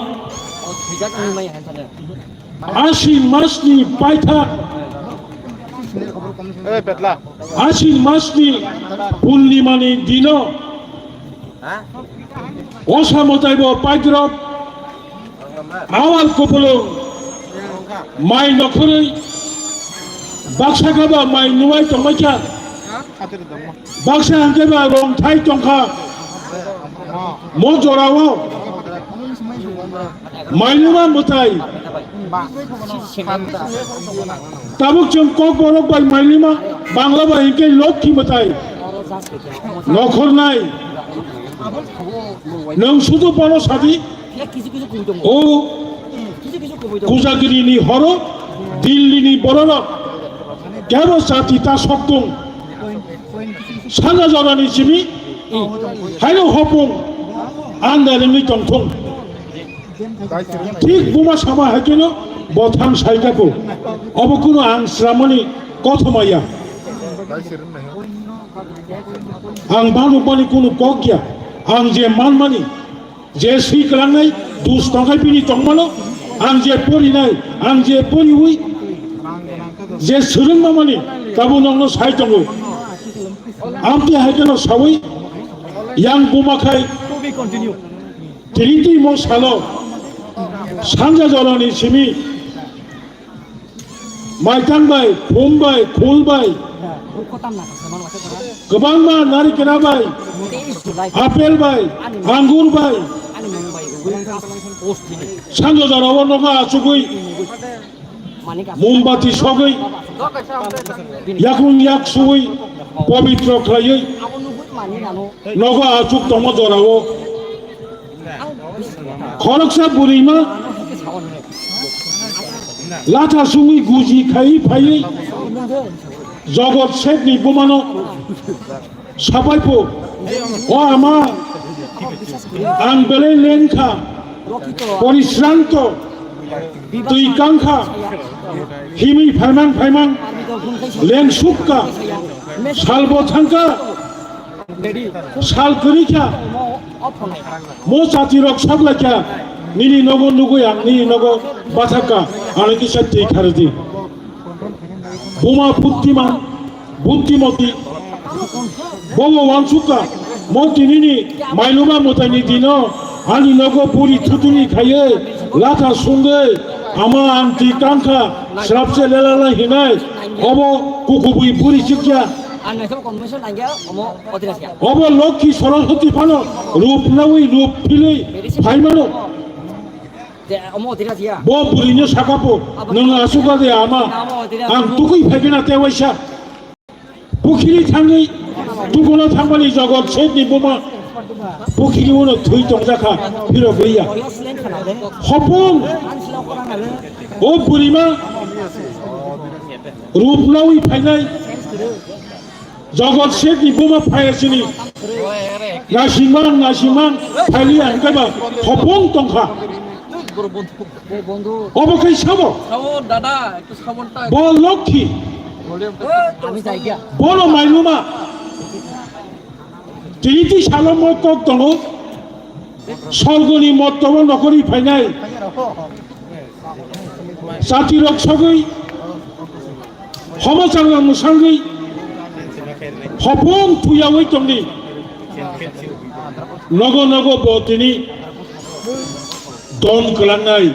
Asin masni paitha. Asin masni purnimani dino. Osa mwtai bo paidrop awal kupulung mai nokhorwi baksa khe ba mai nuwai tongbaikha, baksa hwnkhe ba rongthai tongkha. Mo jorao mai numa mwtai. Tabuk chwng Kokborok bai mailima, Bangla bai hinkhe Lokhi mwtai. Nokhornai. Nwng sudu bono sadi. O Kujagiri ni horo, Dilli ni bororok. Kebo jati ta soktung. Sanja jorani simi. Haino hopung. Anda ringwi tongthung. Thik buma sama hai kheno bo thang sai kha bo. Obo kuno ang sramani kothoma ya. Ang manukmani kuno kok ya. Ang je manmani, je swi kwlangnai, dus tongkhai bini tongmano, ang je porinai, ang je poriwi, je swrwngmamani, tabuk nokno sai tongo. Amtwi hai kheno sawi, yang buma khai. Tini twi mo salo Sanja jorani simi maitang bai, khum bai, khul bai, kwbangma narikena bai, apple bai, angur bai, sanja jorao nogo achugwi, mombati sogwi, yakung yak suwi, pobitro khlaiwi nogo achuk tongma jorao. Khoroksa bwrwima latha sungwi guji khaiwi phaiwi Jogot Sethni bumano sapai phu, "O ama, ang belai lengkha, porisranto, twi kangkha, himwi phaimang phaimang, lengsukka, salbo thangkha." Sal kwrwi kha, mo chati rok sok lai kha, nini nogo nugwi ang nini nogo bathak kha, ano kisa twi kharwi di. Buma Buddhiman, Buddhimoti, bobo wansuk kha, mo tinini mailuma mwtaini dino ani nogo buri thutuni khaiwi latha sungwi ama ang twi kang kha, srapse lela lai hinai, obo kukubui buri chikya. Ang naisok convention nangya, omo Obo Lokhi Saraswati phano rup nawi rup philwi phaimano. Bo bwrwino sakapo, "Nwng aswk de ama, ang tukui phaikhe na tewaisa." Pukhiri thangwi, tukuno thangmani Jogot Sethni buma pukhiri uno thwi tongjakha, phirok liya. Hopung, o bwrwima rup nawi phainai. Jogot Sethni buma phaiya sini. Nasimang, nasimang, phailiya hwnkhe ba hopung tongkha. Obo khe sabo. Sabo, dada, ekটু সাউন্ডটা Bo Lokhi. Bono mailuma. Tini ti salo mo kok tongo. Sorgoni mottobo nokhorwi phainai. Chati rok sogwi, homo changma mwsangwi, hopung thuyawi tongdi. Nogo nogo bo tini don kwlangnai.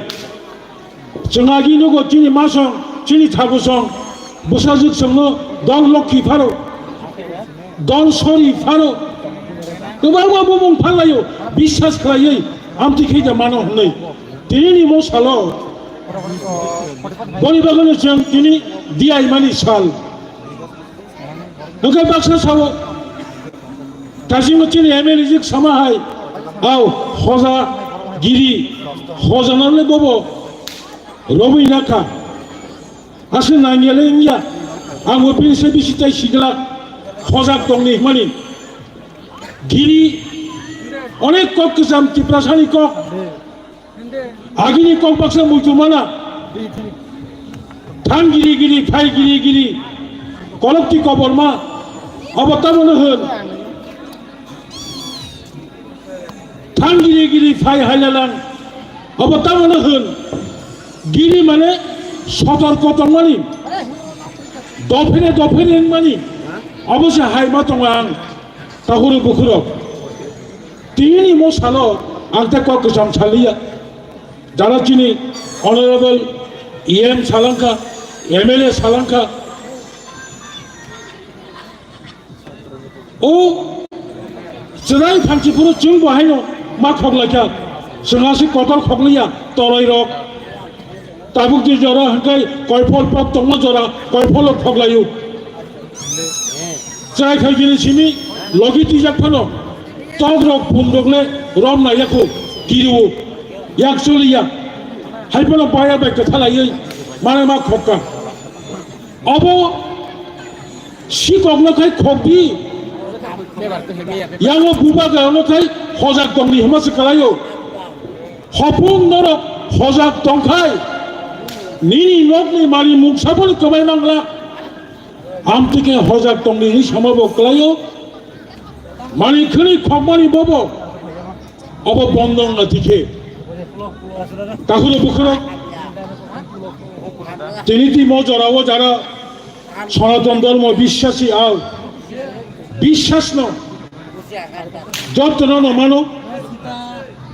Chwng agi nugo chini masong, chini thabusong, bwsajwk songno don lokhi pharo, don sori pharo. Kwbangma bumung phallaio, biswas khlaiwi, amtwi khe da mano hwnwi. Tinini mo salo, boni bagwino chwng tini diaimani sal. Hwnkhe baksa sao, dasingo chini M L A jik sama hai, au, hoja giri, hoja nang le bobo, romwi nakha. Aswk nangya le wngya, ang bo bini se bisi tai sigla, hojak tongni hwnmani. Giri, onek kok kwcham Tiprasani kok. Agini kok baksa muitu mana. Thang giri giri, phai giri giri. Kolok ti koborma. Abo tamo no hwn. Thang giri giri, phai hailalang. Abo tamo no hwn. Giri mane sotor kotong mani. Dophene dophene mani. Abo se hai ma tongo ang. Tahuru bukhurok. Tini mo salo ang te kok kwcham saliya. Jara chini honorable E M salangkha, M L A salangkha. O chwrai phanchi phuru chwng bo haino ma khoklaikha. Chwng aswk kotor khokliya toroi rok. Tabuk di jora hwnkhe koiphol pok tongma jora koipholo khoklaio. Chwrai khaigini simi logi twijak phano tok rok phum rok le rom nai yakho kiriwo yak choliya. Hai phano baya bai kwthalaiwi mane ma khokka. Obo sikokno khai khokdi. Yango bubagrano khai hojak tongdi hwnma se kalaio. Hopung norok hojak tongkhai, nini nokni mani mungsa phano kwbai mangla. Amtwi khe hojak tongdi hwnwi sama bo kwlaio. Mani khwnwi khokmani bobo obo bondong na tikhe. Takhuro bukhuro tini timo jorao jara Sanatan Dharma biswasi au, biswas no jotono no mano,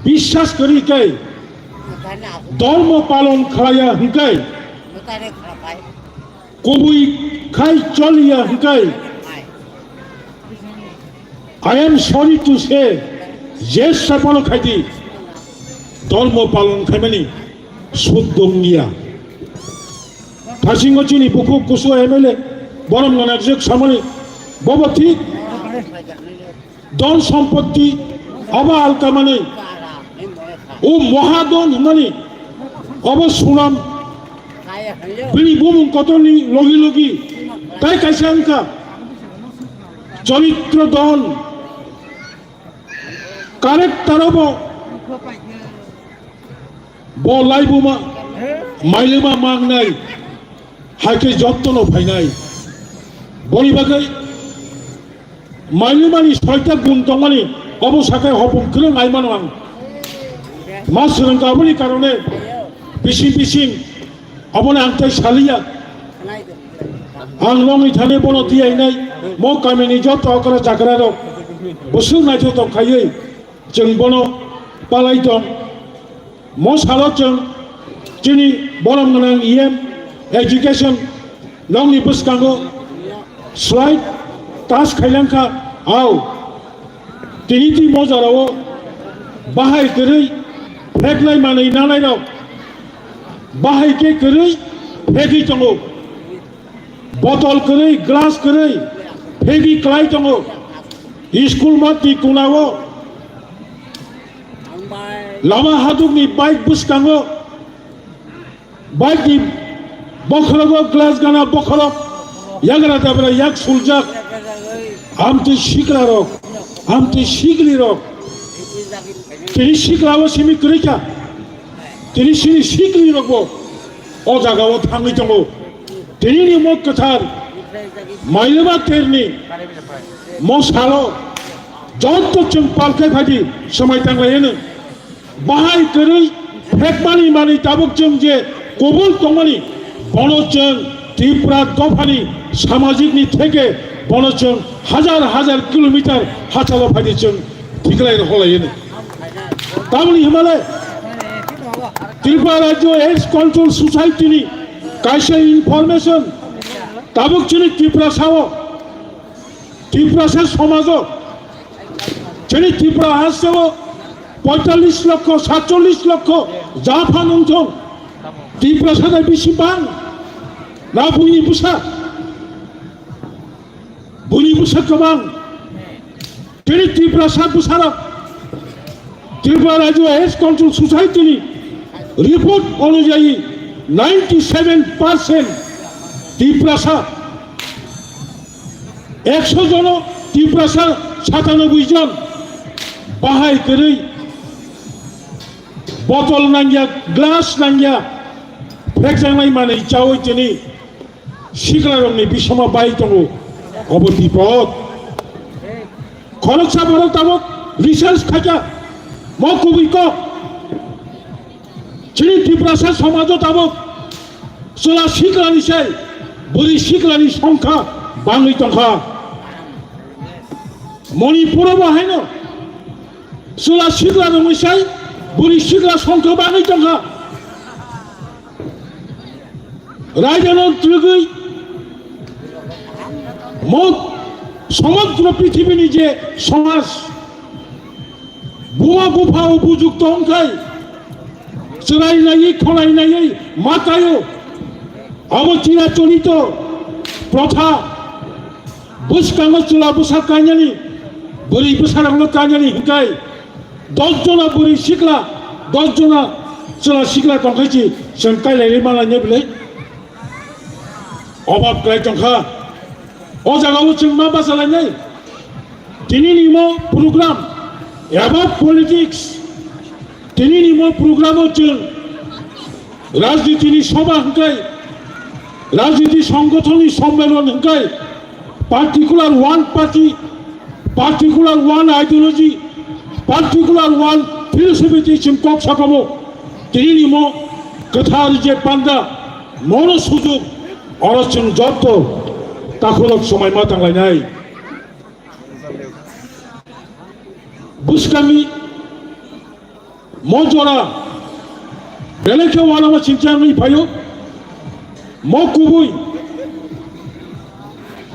biswas kwrwi kai Dharma palon khlaiya hwnkhe, kubui khai choliya hwnkhe, I am sorry to say, je sapano khaidi, dharma palon khaimani sudong niya. Thasingo chini bukhuk kusu M L A, borom gana jek samani, bobo thik, don sompotti, aba alkamani, o mohadon hwnmani, obo sunam, bini bumung kotorni logi logi, tai kaisa wngkha, choritro don, character obo, bo laibuma, mailima mangnai, haikhe jottono phainai. Boni bagwi mailimani soita gun tongmani, obo sakai hopung kwrwng ai mano ang. Ma swrwngkha aboni karone bising bising obono ang tai saliya. Ang nongni thani bono tiyainai, mo kamini joto okra chakra rok, bwswk naithotok khaiwi chwng bono palai tong. Mo salo chwng chini borom gwnang E M education nokni bwskango slide tas khailangkha, au tini twi mo jorao bahai kwrwi pheklai manwi nanai rok bahai khe kwrwi phegwi tongo. Botol kwrwi, glass kwrwi, phegi kwlai tongo. School matni kunao lama hadukni bike bwskango, bike ni bokhorogo glass gana bokhorok yagra dabra yak suljak. Amtwi sikla rok, amtwi sikli rok, tini sikla o simi kwrwi kha, tini sini sikli rok bo o jaga o thangwi tongo. Tini ni mo kwthar mailima terni mo salo joto chwng palkai phadi swmai tanglaiyano. Bahai kwrwi phekmani manwi tabuk chwng je kobol tongmani, bono chwng Tripura dophani samajikni theke bono chwng hajar hajar kilometer hachalo phaidi chwng thiklai rwkholai hino. Tamoni himale Tripura Rajyo AIDS Control Society ni kaisa information tabuk chini Tripura sao Tiprasa somajo, chini Tripura hasteo poitallis lokho, satchollis lokho japha nungthong. Tiprasa da bisi bang, na buini bwsa, buini bwsa kwbang. Chini Tiprasa bwsarok Tripura Rajyo AIDS Control Society ni report onujayi ninety seven percent Tiprasa, ekso jono Tiprasa satanoboi jon bahai kwrwi botol nangya, glass nangya, phekjaknai manwi chawi chini siklarokni bisoma bai tongo, obo bipod. Khoroksa borok tabuk research khaikha, mo kubui kok. Chini Tiprasa somajo tabuk chwla siklani sai bwrwi siklani songkha bangwi tongkha. Manipuro bo haino chwla sikla rwngwi sai bwrwi sikla songkha bangwi tongkha. Raidano twrwgwi mo somodro prithibini je somaj buma bupha o bujukto wngkhai chwrai naiwi khonai naiwi mataio abo chiracholito protha bwskango chwla bwsa kainani bwrwi bwsarokno kainani hwnkhe dos jona bwrwi sikla, dos jona chwla sikla tongkhe si chwng kailairwi manlainai bwlai? Obab kwlai tongkha. O jagao chwng ma bachalainai? Tinini mo program, about politics. Tinini mo programo chwng rajnitini sobha hwnkhe, rajniti songgothonni sommelon hwnkhe, particular one party, particular one ideology, particular one philosophy twi chwng kok sakamo. Tinini mo kwthar je panda, mono sujuk, oro chwng jotto takhulok somai ma tanglainai. Bwskangni mo jora Belai khe uanama singcha wngwi phaio. Mo kubui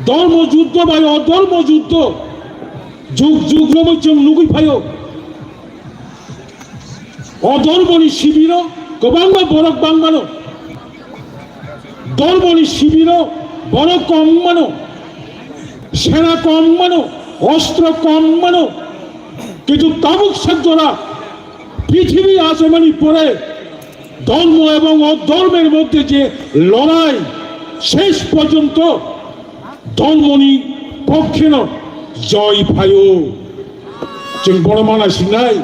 dhormo juddho bai odhormo juddho jug jug romwi chwng nugwi phaio. Odhormoni sibiro kwbangma borok bangmano. Dhormoni sibiro borok kom wngmano, sena kom wngmano, ostro kom wngmano. Kintu tabuk sak jora পৃথিবী আচমনি পরে ধর্ম এবং অধর্মের মধ্যে যে লড়াই, শেষ পর্যন্ত ধর্মনি পক্ষেন জয় পায়। Chwng bono mana sinai.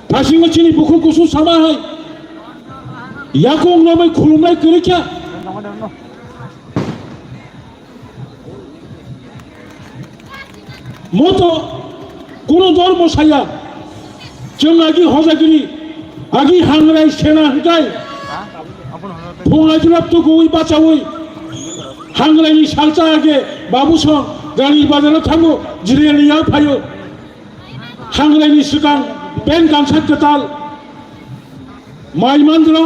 Thasingo chini bukhuk kusu sama hai. Yakung romwi khulumnai kwrwikha. Moto kuno dhormo saya. Chwng agi hojagiri, agi hangrai sena hwnkhe. Phungai jwlap tukuwi bachawi. Hangraini salsa age babu song gari bazaro thango, jireni ya phayo. Hangraini swkang pant kansa kwtal. Mai mandro,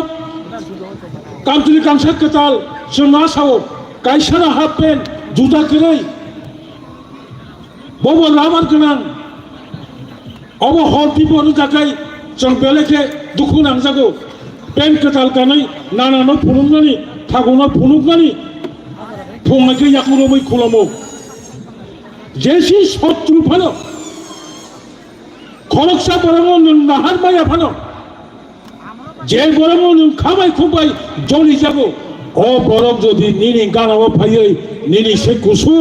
kamchwlwi kansa kwtal, chwng ma sao, kaisano half pant, juta kwrwi. Bobo rubber gwnang. Obo hor tipo rwjakai, chwng belai khe dukhu nangjago. Pant kwtal kanwi, nanano phunuknani, thagono phunuknani, phungai khe yakurumwi khulomo. Jesi sotru phano, khoroksa borokno nwng nahar maya phano, je borokno nwng khamai khumbai joli jago, o borok jodi nini ganao phaiwi nini se kusu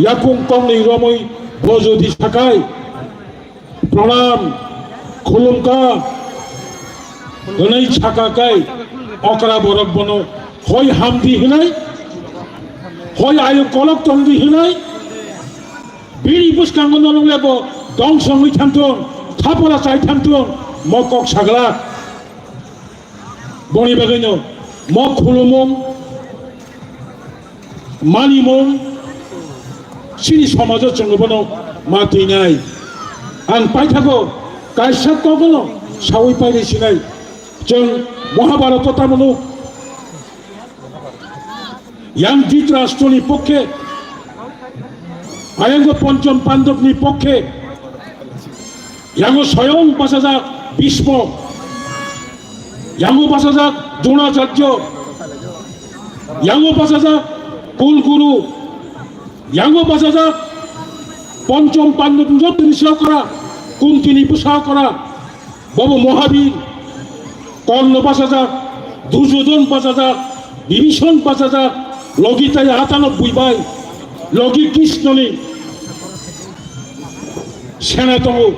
yakung tongni romwi bo jodi sakai, "Pranam, khulumkha," hwnwi saka kai, okra borok bono hoi hamdi hwnai, hoi ayo kolok tongdi hwnai, bini bwskango norok lebo dongso wngwi thangthung, thapora chai thangthung, mo kok saglak. Boni bagwino mo khulumung, manimung, chini somajo chwng bono ma twinai. Ang paithago kaisa kokno sawi pairi sinai. Chwng Mahabharata tamoni yang Dhritarashtroni pokkhe, ayango Ponchom Pandobni pokkhe, yango soyong bachajak Bhismo, yango bachajak Dronacharya, yango bachajak Kul Guru, yango bachajak Ponchom Pandobni jotoni sahokora, Kuntini bwsahokora, bobo Mohabir, Korno bachajak, Duryodhon bachajak, Bibhishon bachajak, logi tai hatano buibai, logi Krishnoni sena tongo.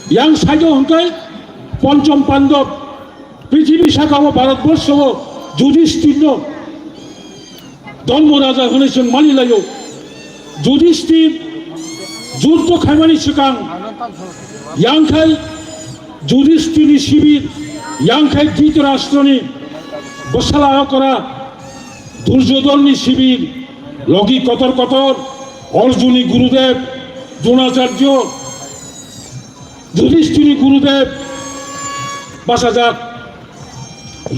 Yang saijo hwnkhe Ponchom Pandob, prithibi sakao Bharatborsho o Judhisthirno Dharma Raja hwnwi chwng mani laio. Judhisthir juddo khaimani swkang yang khai Judhisthirni sibir, yang khai Dhritarashtroni bwsala okra, Duryodhonni sibir, logi kotor kotor, Arjunni Gurudev, Dronacharya, Judhisthirni Gurudev bachajak,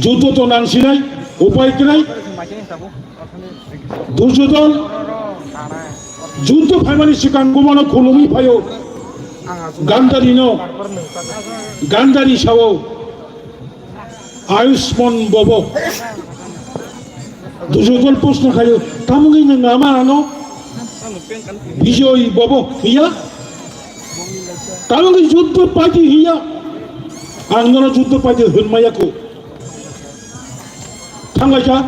juddo to nangsinai, upai kwrwi. Duryodhon juddo phaimani swkang bono khulumwi phaio. Gandharino, Gandhari sao, Ayushman bobo. Duryodhon proshno khaio, "Tamoni nwng ama ano Bijoy bobo hiya? Tamoni juddo paidi hiya? Ang nono juddo paidi hwnmaya ko." Thanglaikha.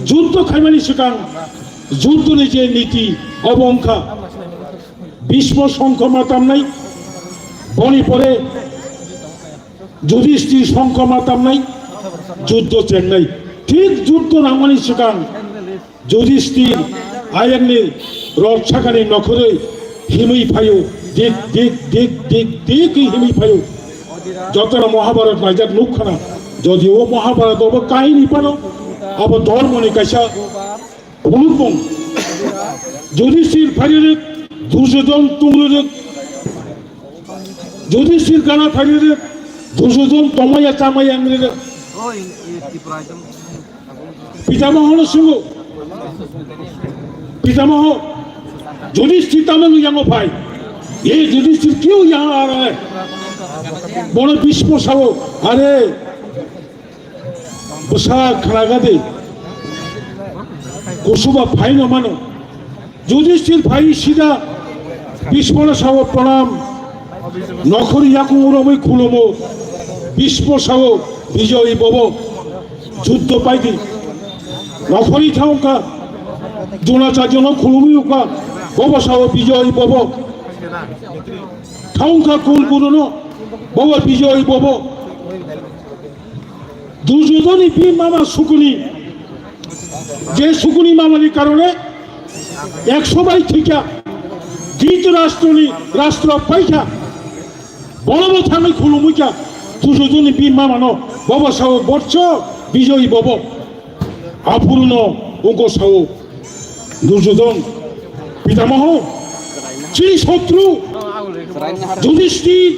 Juddo khaimani swkang juddoni je niti obo wngkha Bhismo songkho ma tamnai, boni pore Judhisthir songkho ma tamnai, juddo chengnai. Thik juddo nangmani swkang Judhisthir ayangni rok sakani nokhorwi himwi phaio, dik, dik, dik, dik, dik himwi phaio. Jotono Mahabharat naijak nukkhana, jodi o Mahabharat obo kahini phano, abo dhormoni kaisa phunukmung. Judhisthir phairirwk, Duryodhon tungrirwk, Judhisthir gana phairirwk, Dusu jon tongmaya chamaya wngri rw. Pitamaho no sungo. Pitamaho. Judisthir tamang yango phai. Ye Judisthir kyo yang ara. Bono Bhismo sao. Are. Bwsa khwnaga di. Kusuba phaino mano. Judisthir phai sida Bhismono sao pranam. Nokhor yakung romwi khulumo. Bhismo sao bijoyi bobo. Juddho paidi. Nokhori thaungkha. Dronacharyono khulumwi ukha. Bobo sao bijoyi bobo. Thaungkha Kul Guruno. Bobo bijoyi bobo. Duryodhoni bhim mama Sukuni, je Sukuni mamani karone ekso bai thikya, Dhritarashtroni rashtra paikha, borobo thangwi khulumwikya Duryodhoni bhim mamano, bobo sao borcho bijoyi bobo, aphuruno ungko sao. Duryodhon, Pitamaho, chini shotru, Yudhishthir,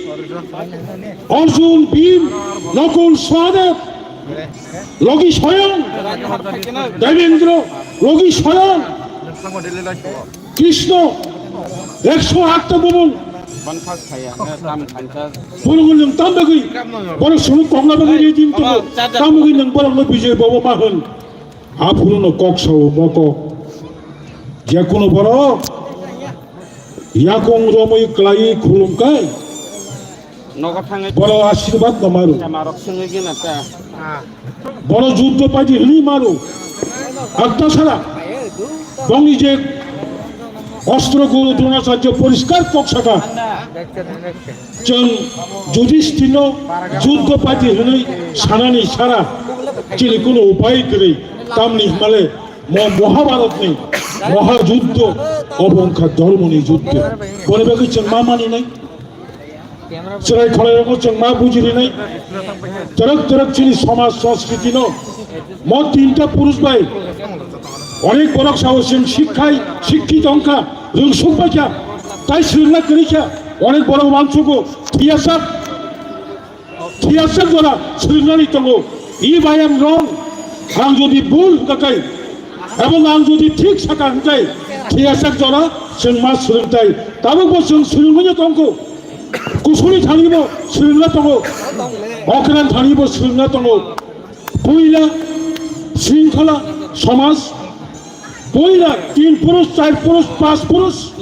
Arjun, Bhim, Nakul, Sahadev, logi soyong, Devendra, logi soyong, Krishna, ekso atta bubung, borok nwng tam bagwi, borok sunu kokna bagwi ready wng tongo, tam bagwi nwng borokno bijay bobo ma hwn. Aphuru no kok sao mo kok. Je kuno borok yakung romwi kwlaiwi khulum kai, nogo thangwi borok asirwad no maru. Chamarok sengwi gina ta. Borok juddho paidi hwnwi maru. Akta sara bongni je ostro guru Dronacharya poriskar kok saka. Chwng Judisthirno juddho paidi hwnwi sanani sara chini kuno upai kwrwi, tamni hwnmale mo Mohabharatni Mohajuddho obo wngkha dhormoni juddho. Boni bagwi chwng ma maninai, chwrai khwlairokno chwng ma bujirinai, twrwk twrwk chini somaj sanskriti no mo tinta purush bai onek borok sao chwng sikkhai, sikkhit wngkha, rwngsuk paikha, tai swrwngna kwrwikha, onek borok uansugo, thiyasak, thiyasak jora swrwngnani tongo. If I am wrong, ang jodi bul hwnkha kai, ebong ang jodi thik saka hwnkha kai, thiyasak jora chwng ma swrwngtai. Tabukbo chwng swrwngwino tongkho. Kusuni thanibo swrwngna tongo. Okran thanibo swrwngna tongo. Puila shringkhola somaj, puila tin purush, char purush, panch purush,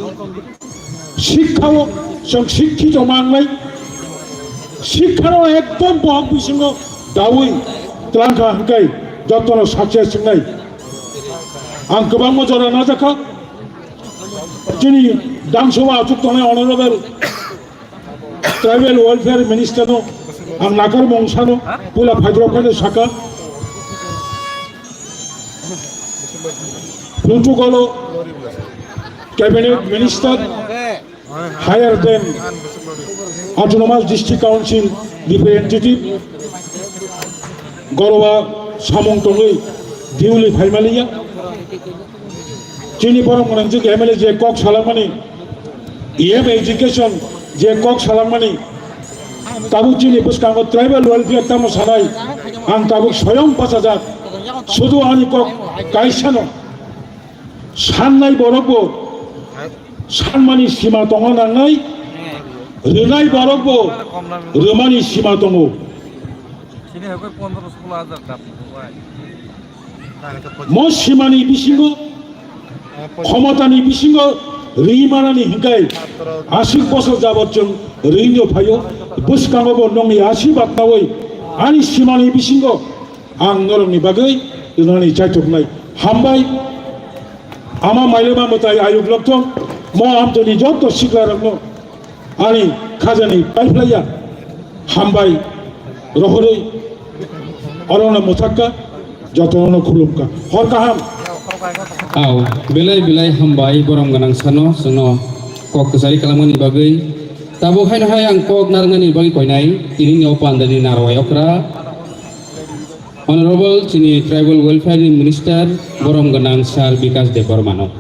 Sikkhao chwng sikkhito mangnai. Sikkhano ekdom bohok bisingo daui twlangkha hwnkhe jotono success wngnai. Ang kwbangma jora najakha. Chini dangsoba achuk tongnai Honorable Tribal Welfare Minister no ang nakarmung sano pula phaidrok khe saka. Protocol o Cabinet Minister higher than Autonomous District Council representative Gorowa samung tongwi duly phaimaliya. Chini borok mwnang jwk M L A je kok salangmani, E M education je kok salangmani, tabuk chini bwskango tribal welfare tamo sanai, ang tabuk soyong bachajak, sudu ani kok kaisano sannai borokbo sanmani sima tongo nangnai, rwnai borokbo rwmani sima tongo. Mo simani bisingo, khomotani bisingo ri manani hinkai aswk bosor jabot chwng ri no phaio, bwskango bo nongni asirwad naui ani simani bisingo ang norokni bagwi rinani chaithoknai. Hambai, ama mailema mwtai ayuk loktong, mo amtoni joto siklarokno ani khajani paiphlaiya hambai rohorwi, orono mwthakka, jotono khulumkha. Hor kaham. Au, belai belai hambai, borom gwnang sano, chwngno kok kwchari kalamani bagwi. Tabuk haino hai ang kok narwknani bagwi koinai, tini ni o pandani narwai okra. Honorable chini Tribal Welfare ni Minister, borom gwnang Sir Bikash Debbarma no.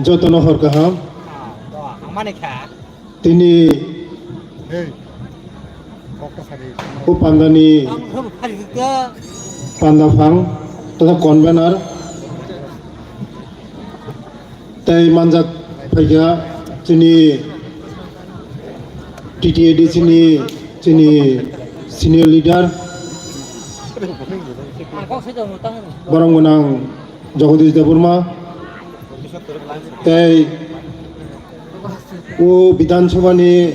Jotono hor kaham. Tini o pandani panda phang tei convener tei manjak phaikha chini T T A D C ni chini senior leader borok gwnang Jagadish Debbarma tei o Bidhan Sabha ni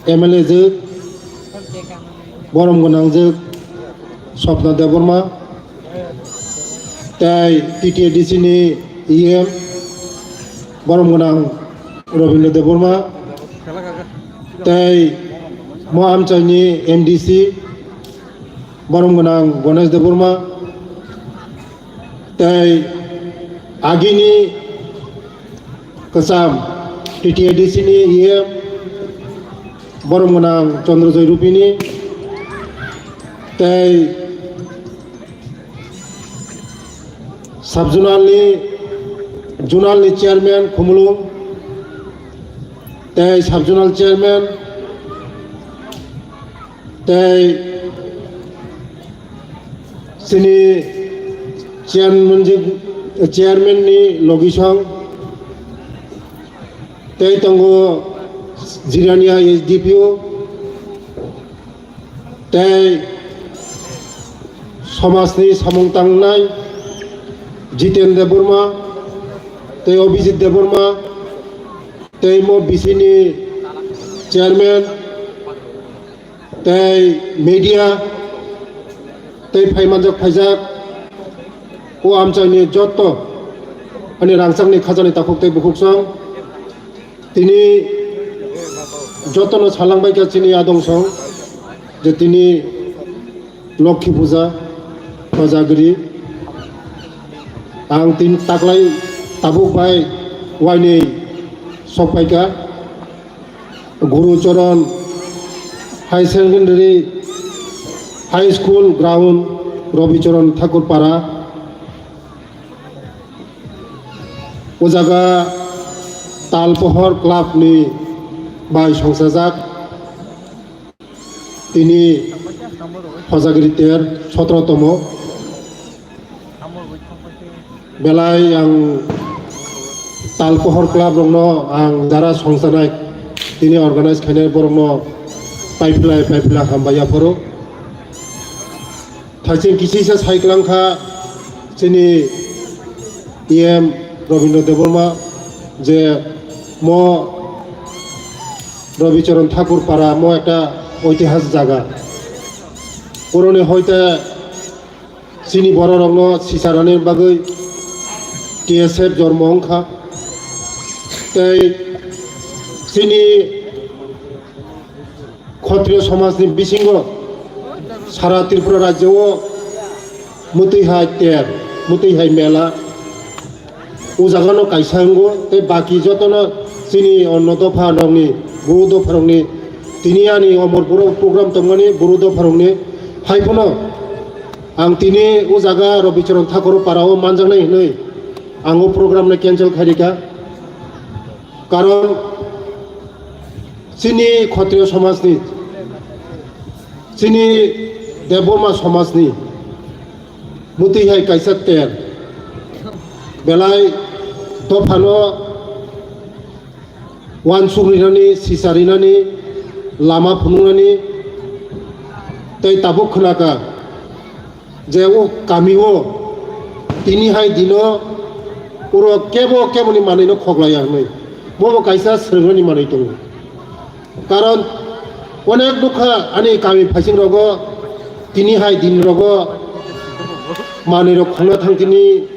M L A jwk, borom gwnang jwk Swapna Debbarma, tei T T A D C ni E M, borom gwnang Rabindra Debbarma, tei mo amchaini M D C, borom gwnang Ganesh Debbarma, tei agini kwcham T T A D C ni E M borom gwnang Chandrajoy Rupini, tei sub zonal ni, zonal ni chairman Khumulwng, tei sub zonal chairman, tei chini chairman, chairman ni logisong, tei tongo Jirania S D P O, tei somajni samung tangnai Jiten Debbarma, tei Abhijit Debbarma, tei mo B C ni chairman, tei media, tei phaimanjak phaijak o amchaini jotto ani rangchakni khajani takhuk tei bukhuksong tini jotono salangbaikha chini adong song je tini Lokhi Puja, Kojagiri. Ang tin taklai tabuk bai wainwi sokpaikha. Guru Charan High Secondary, High School Ground, Rabi Charan Thakur Para. O jaga Talpohor Club ni bai songsajak. Tini Hojagiri ter sotro tomo. Belai ang Talpohor Club rokno ang jara songsanai tini organize khainai borokno paiphlai paiphlai hambai yaphoro. Thaiching kisisa saiklang kha chini E M Rabindra Debbarma je mo Rabi Charan Thakur Para mo ekta oitihasik jaga. Puroni hoite chini bororokno sicharani bagwi T S F jormo wngkha. Tei chini Khotriyo somajni bisingo sara Tripura rajyo o mwtwi hai ter, mwtwi hai mela, o jagano kaisa wngo, tei baki jotono chini onno dopha rokni, buru dopha rokni, tini ani omor boro program tongmani buru dopha rokni, hai phano ang tini o jaga Rabi Charan Thakur Para o manjaknai hinwi ang o program no cancel khairikha. Karon chini Khotriyo somajni, chini Debbarma somajni mwtwi hai kaisa ter belai dophano uansuk rinani, sisa rinani, lama phunuknani tei tabuk khwnakha. Je o kami o tini hai dino oro kebo kebo ni manwi no khoklai ya hwnwi, bobo kaisa swrwngni manwi tongo. Karon onek nukha ani kami phaising rogo tini hai din rogo manwi rok khongna thang tini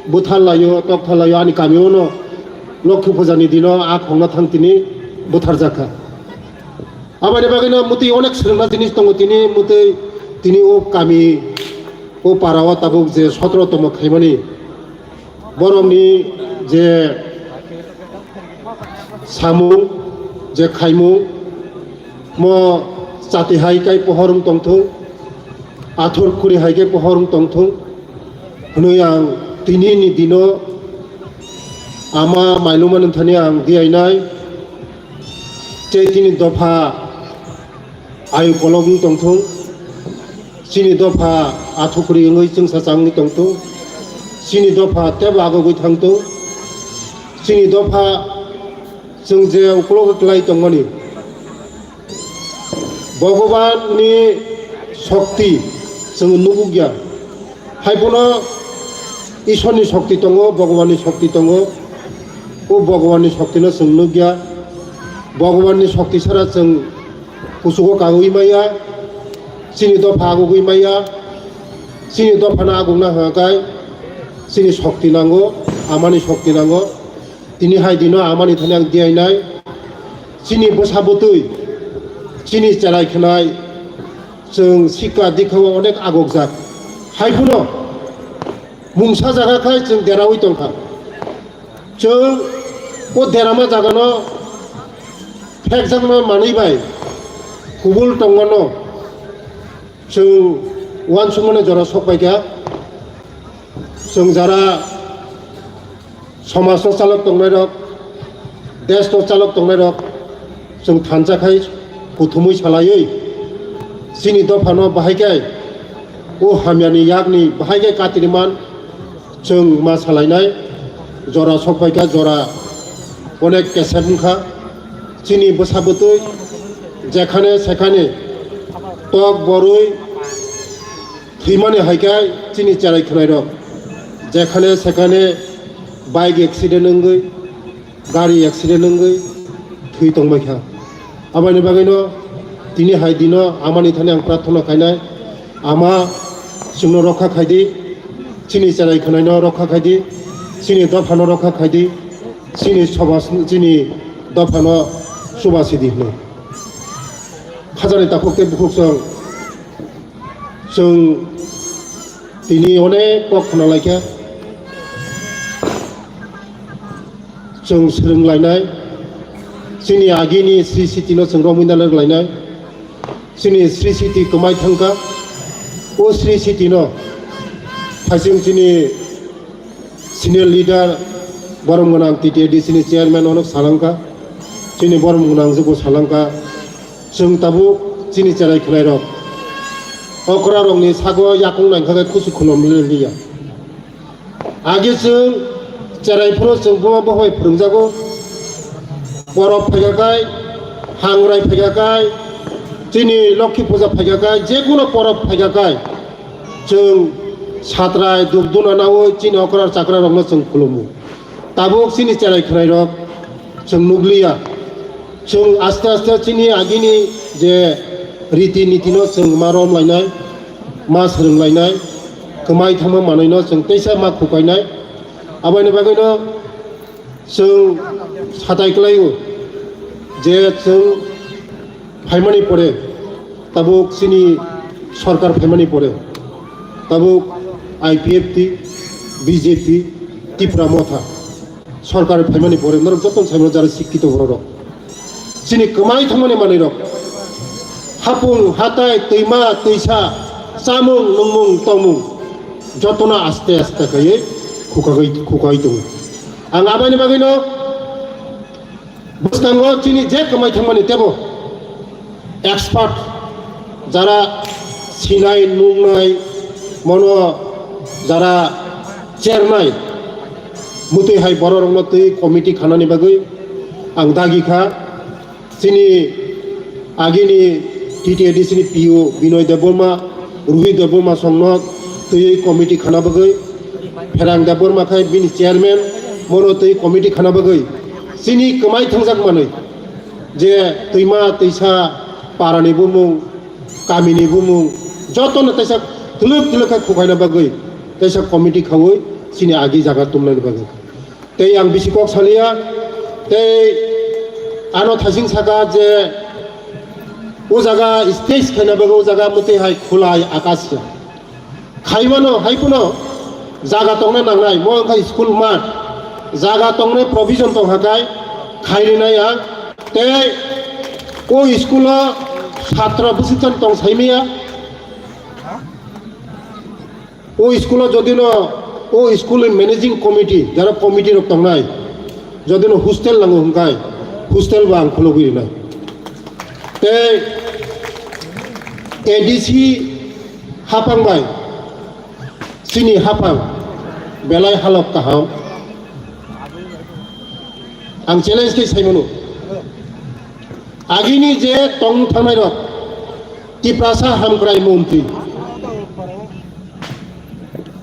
buthar laio, tokthar laio ani kami o no Lokhi Puja ni dino a khongna thang tini buthar jakha. Aboni bagwino mwtwi onek swrwngna jinis tongo tini, mwtwi tini o kami, o para o tabuk je sotro tomo khaimani borokni je samung, je khaimung mo chati hai kai pohor wng tongthung, athor khuri hai kai pohor wng tongthung hwnwi ang tini ni dino ama mailumani thani ang diyainai. Tei tini dopha ayu kolok wng tongthung, chini dopha athukri wngwi chwngsa changwi tongthung, chini dopha tebo agogwi thangthung, chini dopha chwng je uklogo klai tongmani Bhagwanni shokti chwng nukya. Hai phano Ishwarni shokti tongo, Bhagwanni shokti tongo. O Bhagwanni shoktino chwng nukya. Bhagwanni shokti sara chwng kuchugo kagwi maya, chini dopha agugwi maya, chini dophano agungna hwnka kai chini shokti nango, amani shokti nango. Tini hai dino amani thani ang diyainai. Chini bwsa bwtwi, chini cherai khwnai, chwng sikha dikha o onek agokjak. Hai phano mungsa jaga khai chwng deraui tongkha. Chwng o derama jagano phekjakma manwi bai kubul tongmano chwng uansukmani jora sok paikha. Chwng jara somajno chalok tongnairok, deshno chalok tongnairok, chwng thansa khai kuthumwi salaiwi chini dophano bahai khe o hamyani yakni bahai khe katiriman chwng ma salainai. Jora sok paikha, jora onek kesep wngkha. Chini bwsa bwtwi jekhane sekhane tok borwi thwimani hai khe chini cherai khwnairok jekhane sekhane bike accident wngwi, gari accident wngwi thwi tongbaikha. Aboni bagwino tini hai dino amani thani ang prarthana khainai, Ama, chwngno rokha khaidi, chini cherai khwnaino rokha khaidi, chini dophano rokha khaidi, chini soba, chini dophano chuba sidi hwnwi. Khajani takhuk tei bukhuk chwng, chwng tini onek kok khna laikha. Chwng swrwng lainai, chini agini Sri Siti no chwng romwi nalwk lainai, chini Sri Siti kwmai thangkha, o Sri Siti no phaising chini senior leader borom gwnang T T A D C ni chairman ono salangkha, chini borom gwnang jugo salangkha, chwng tabuk chini cherai khwnairok okra rokni sago yakung nangkha khe kusu khulum liya. Age chwng cherai phuru chwng buma bohoi phwrwngjago. Porok phaikha kai, hangrai phaikha kai, chini Lokhi puja phaikha kai, je kono porok phaikha kai, chwng satrai dubduna nawi chini okra chakra rokno chwng khulumu. Tabuk chini cherai khwnairok chwng nukliya. Chwng aste aste chini agini je riti nitino chwng ma rom lainai, ma swrwng lainai, kwmai thangma manwino chwng teisa ma khukainai. Aboni bagwino chwng satai kwlaio je chwng phaimani pore, tabuk chini sorkar phaimani pore, tabuk I P F T, B J P, Tipra Motha sorkar phaimani pore norok joto saimano jara sikkito bororok. Chini kwmai thangmani manwirok, hapung, hatai, twima, twisa, chamung, nungmung, tongmung jotono aste aste khaiwi khukagwi, khukai tongo. Ang aboni bagwino bwskango chini je kwmai thangmani tebo expert, jara sinai nuknai, mono jara chernai, mutwi hai bororokno twi committee khanani bagwi ang dagi kha. Chini agini T T A D C ni P O Binoy Debbarma, Ruhi Debbarma songno twi committee khana bagwi, Pherang Debbarma khai bini chairman, mono twi committee khana bagwi chini kwmai thangjak manwi je twima twisa parani bumung, kamini bumung jotono teisa twlwk twlwk khe khukaina bagwi teisa committee khaui chini agi jaga tumlaini bagwi. Tei ang bisi kok saliya, tei ano thasing saka je o jaga stage khaina bagwi o jaga mwtwi hai khulai akash ya. Khaimano hai phano jaga tongna nangnai, mo wngkha school math, jaga tongnai provision tong hakai khainai ang. Tei o school o satra bwswk tong saimaya. O school o jodi no o school ni managing committee, jara committee rok tongnai, jodi no hostel nango hwnkhe hostel bo ang khulugwi rinai. Tei A D C hapang bai chini hapang belai halok kaham. Ang challenge khe sai mano. Agini je tong thangnai rok Tiprasa hamkrai montri.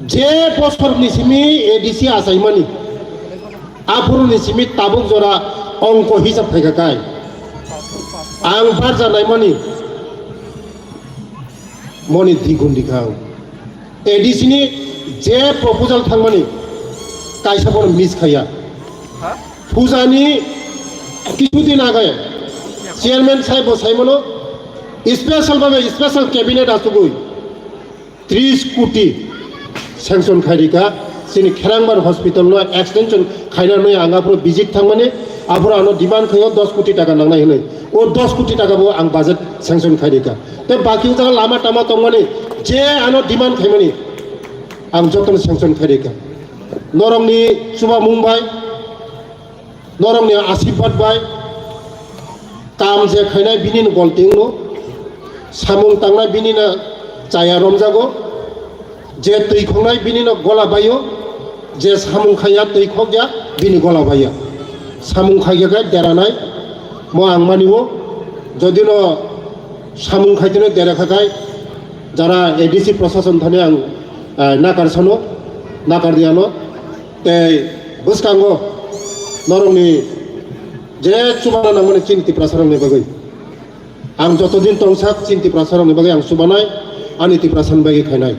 Je bosor ni simi A D C achaimani, aphuru ni simi tabuk jora ongko hisab phaikha kai. Ang barja naimani moni digun dikhang. A D C ni je proposal thangmani kaisa bono miss khaya. Puja ni kisu din age chairman sahib bo saimano special babe special cabinet asugui tris koti sanction khairika, chini Kherangbar hospital no extension khaina noi ang aphuru visit thangmani, aphuru ano demand khayo dos koti taka nangnai hinui. O dos koti taka bo ang budget sanction khairika. Te baki jaga lama tama tongmani je ano demand khaimani ang jotono sanction khairika. Norokni chubamung bai, norokni asirbat bai, kam je khainai bini no golting no, samung tangnai bini no chaya romjago, je twi khongnai bini no gola baio, je samung khaiya twi khokya bini gola baiya. Samung khaiya khe deranai mo ang mani o, jodi no samung khaitino dera khakai jara A D C prosason thani ang, eh, nakar sano, nakar diano. Tei bwskango norokni je chubana nangmani chini Tiprasarokni bagwi. Ang joto din tongsak chini Tiprasarokni bagwi ang chubanai, ani Tiprasani bagwi khainai.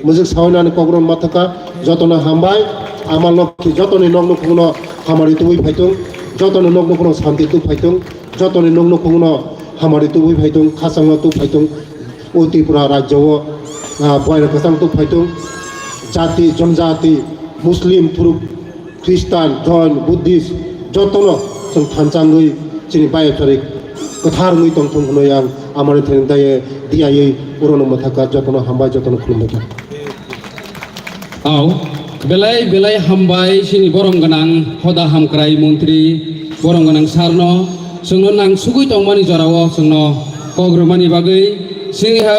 Mujik sawi nani kokrok mathaka jotono hambai, ama lokhi jotoni nok nukhungno hamari tubui phaitung, jotoni nok nukhungno santi tu phaitung, jotoni nok nukhungno hamari tubui phaitung, khachangno tu phaitung. O Tripura rajyo o, ah, boyar kwchang tu phaitung, jati, jonjati, Muslim, Turuk, Khristan, Jain, Buddhist, jotono chwng thansa wngwi chini bayochari kwthar wngwi tongthung hwnwi ang amani thani daye diyawi orono mwthakha, jotono hambai, jotono khulumbaikha. Au, belai belai hambai chini borom gwnang hoda hamkrai montri borom gwnang sarno, chwngno nang sugwi tongmani jorao chwngno kok rwmani bagwi, chini ha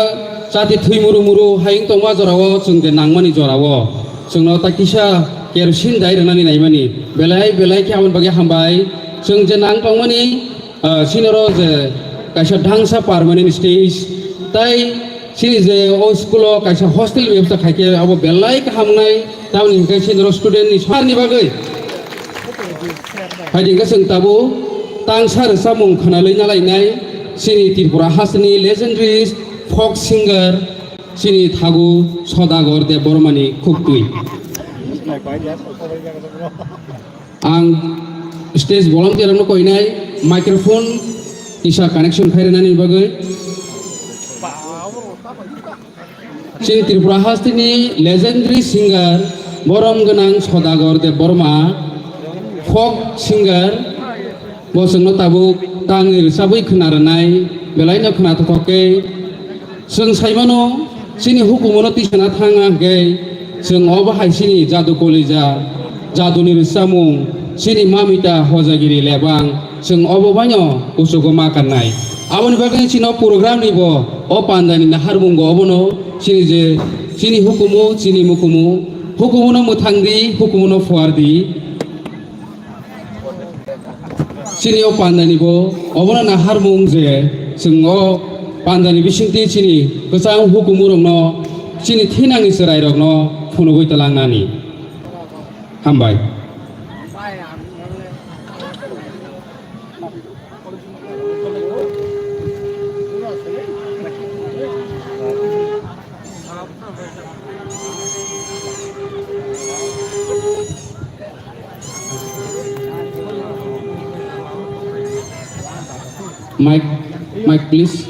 chati thwi muru muru hayung tongma jorao chwng je nangmani jorao. Chwngno ta kisa kerosene dai rwnani naimani. Belai belai khe aboni bagwi hambai. Chwng je nang tongmani, ah, sinoro je kaisa dangsa permanent stage, tai sini je o school o kaisa hostel bebostha khaikhe abo belai kaham wngnai. Tamoni hinkhe sinoro student ni sarni bagwi. Haidi hinkhe chwng tabuk tangsa rwchapmung khwnalwi nalainai sini Tripura hasteni legendary folk singer. Chini thagu Sodagar Debbarmani khuktwi. Ang stage volunteer rokno koinai microphone kisa connection khairwnani bagwi. Chini Tripura hasteni legendary singer borom gwnang Sodagar Debbarma, folk singer, bo chwngno tabuk tangwi rwchabwi khwna rwnai, belaino khwna thothok khe. Chwng sai mano, chini hukumono tisana thang hwnkhe, chwng obo hai chini jadu kolija, jaduni rwchapmung, chini mamita hojagiri lebang, chwng obo baino kuchugo ma kannai. Aboni bagwi chini o program ni bo, o pandani naharmungo obono chini je, chini hukumu, chini mukumu, hukumuno mwthang di, hukumuno phuar di. Chini o pandani bo obono naharmung je chwng o pandani bisingtwi chini kwchang hukumurokno chini thinangni chwrairokno phunugwi twlangnani. Hambai. Mic, mic, please.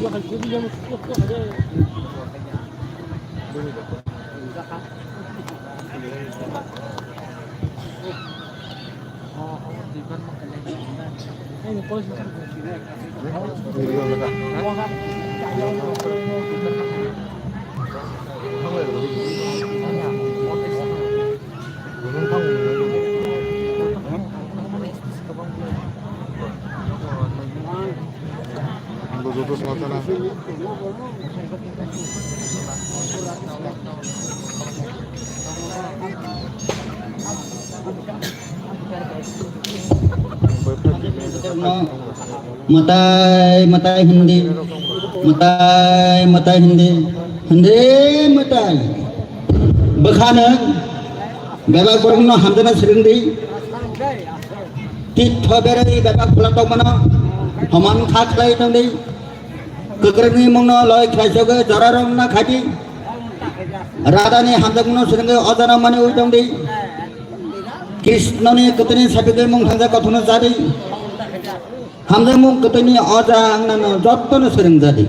Mwtai mwtai hindi, mwtai mwtai hindi, hindi mwtai. Bwkhano bebak borokno hamjakna swrwngdi. Titho berwi bebak phulatokmano homan kha khlai tongdi. Kwkrwngni mungno loi khlaisogwi jorarokno khati. Radhani hamjakmano swrwngwi ojano mani ui tongdi. Krishnoni kwtwini sapigwi mung thangjak kothokno chadi. Hamjakmung kwtwini oja ang nangno jottono swrwngjadi.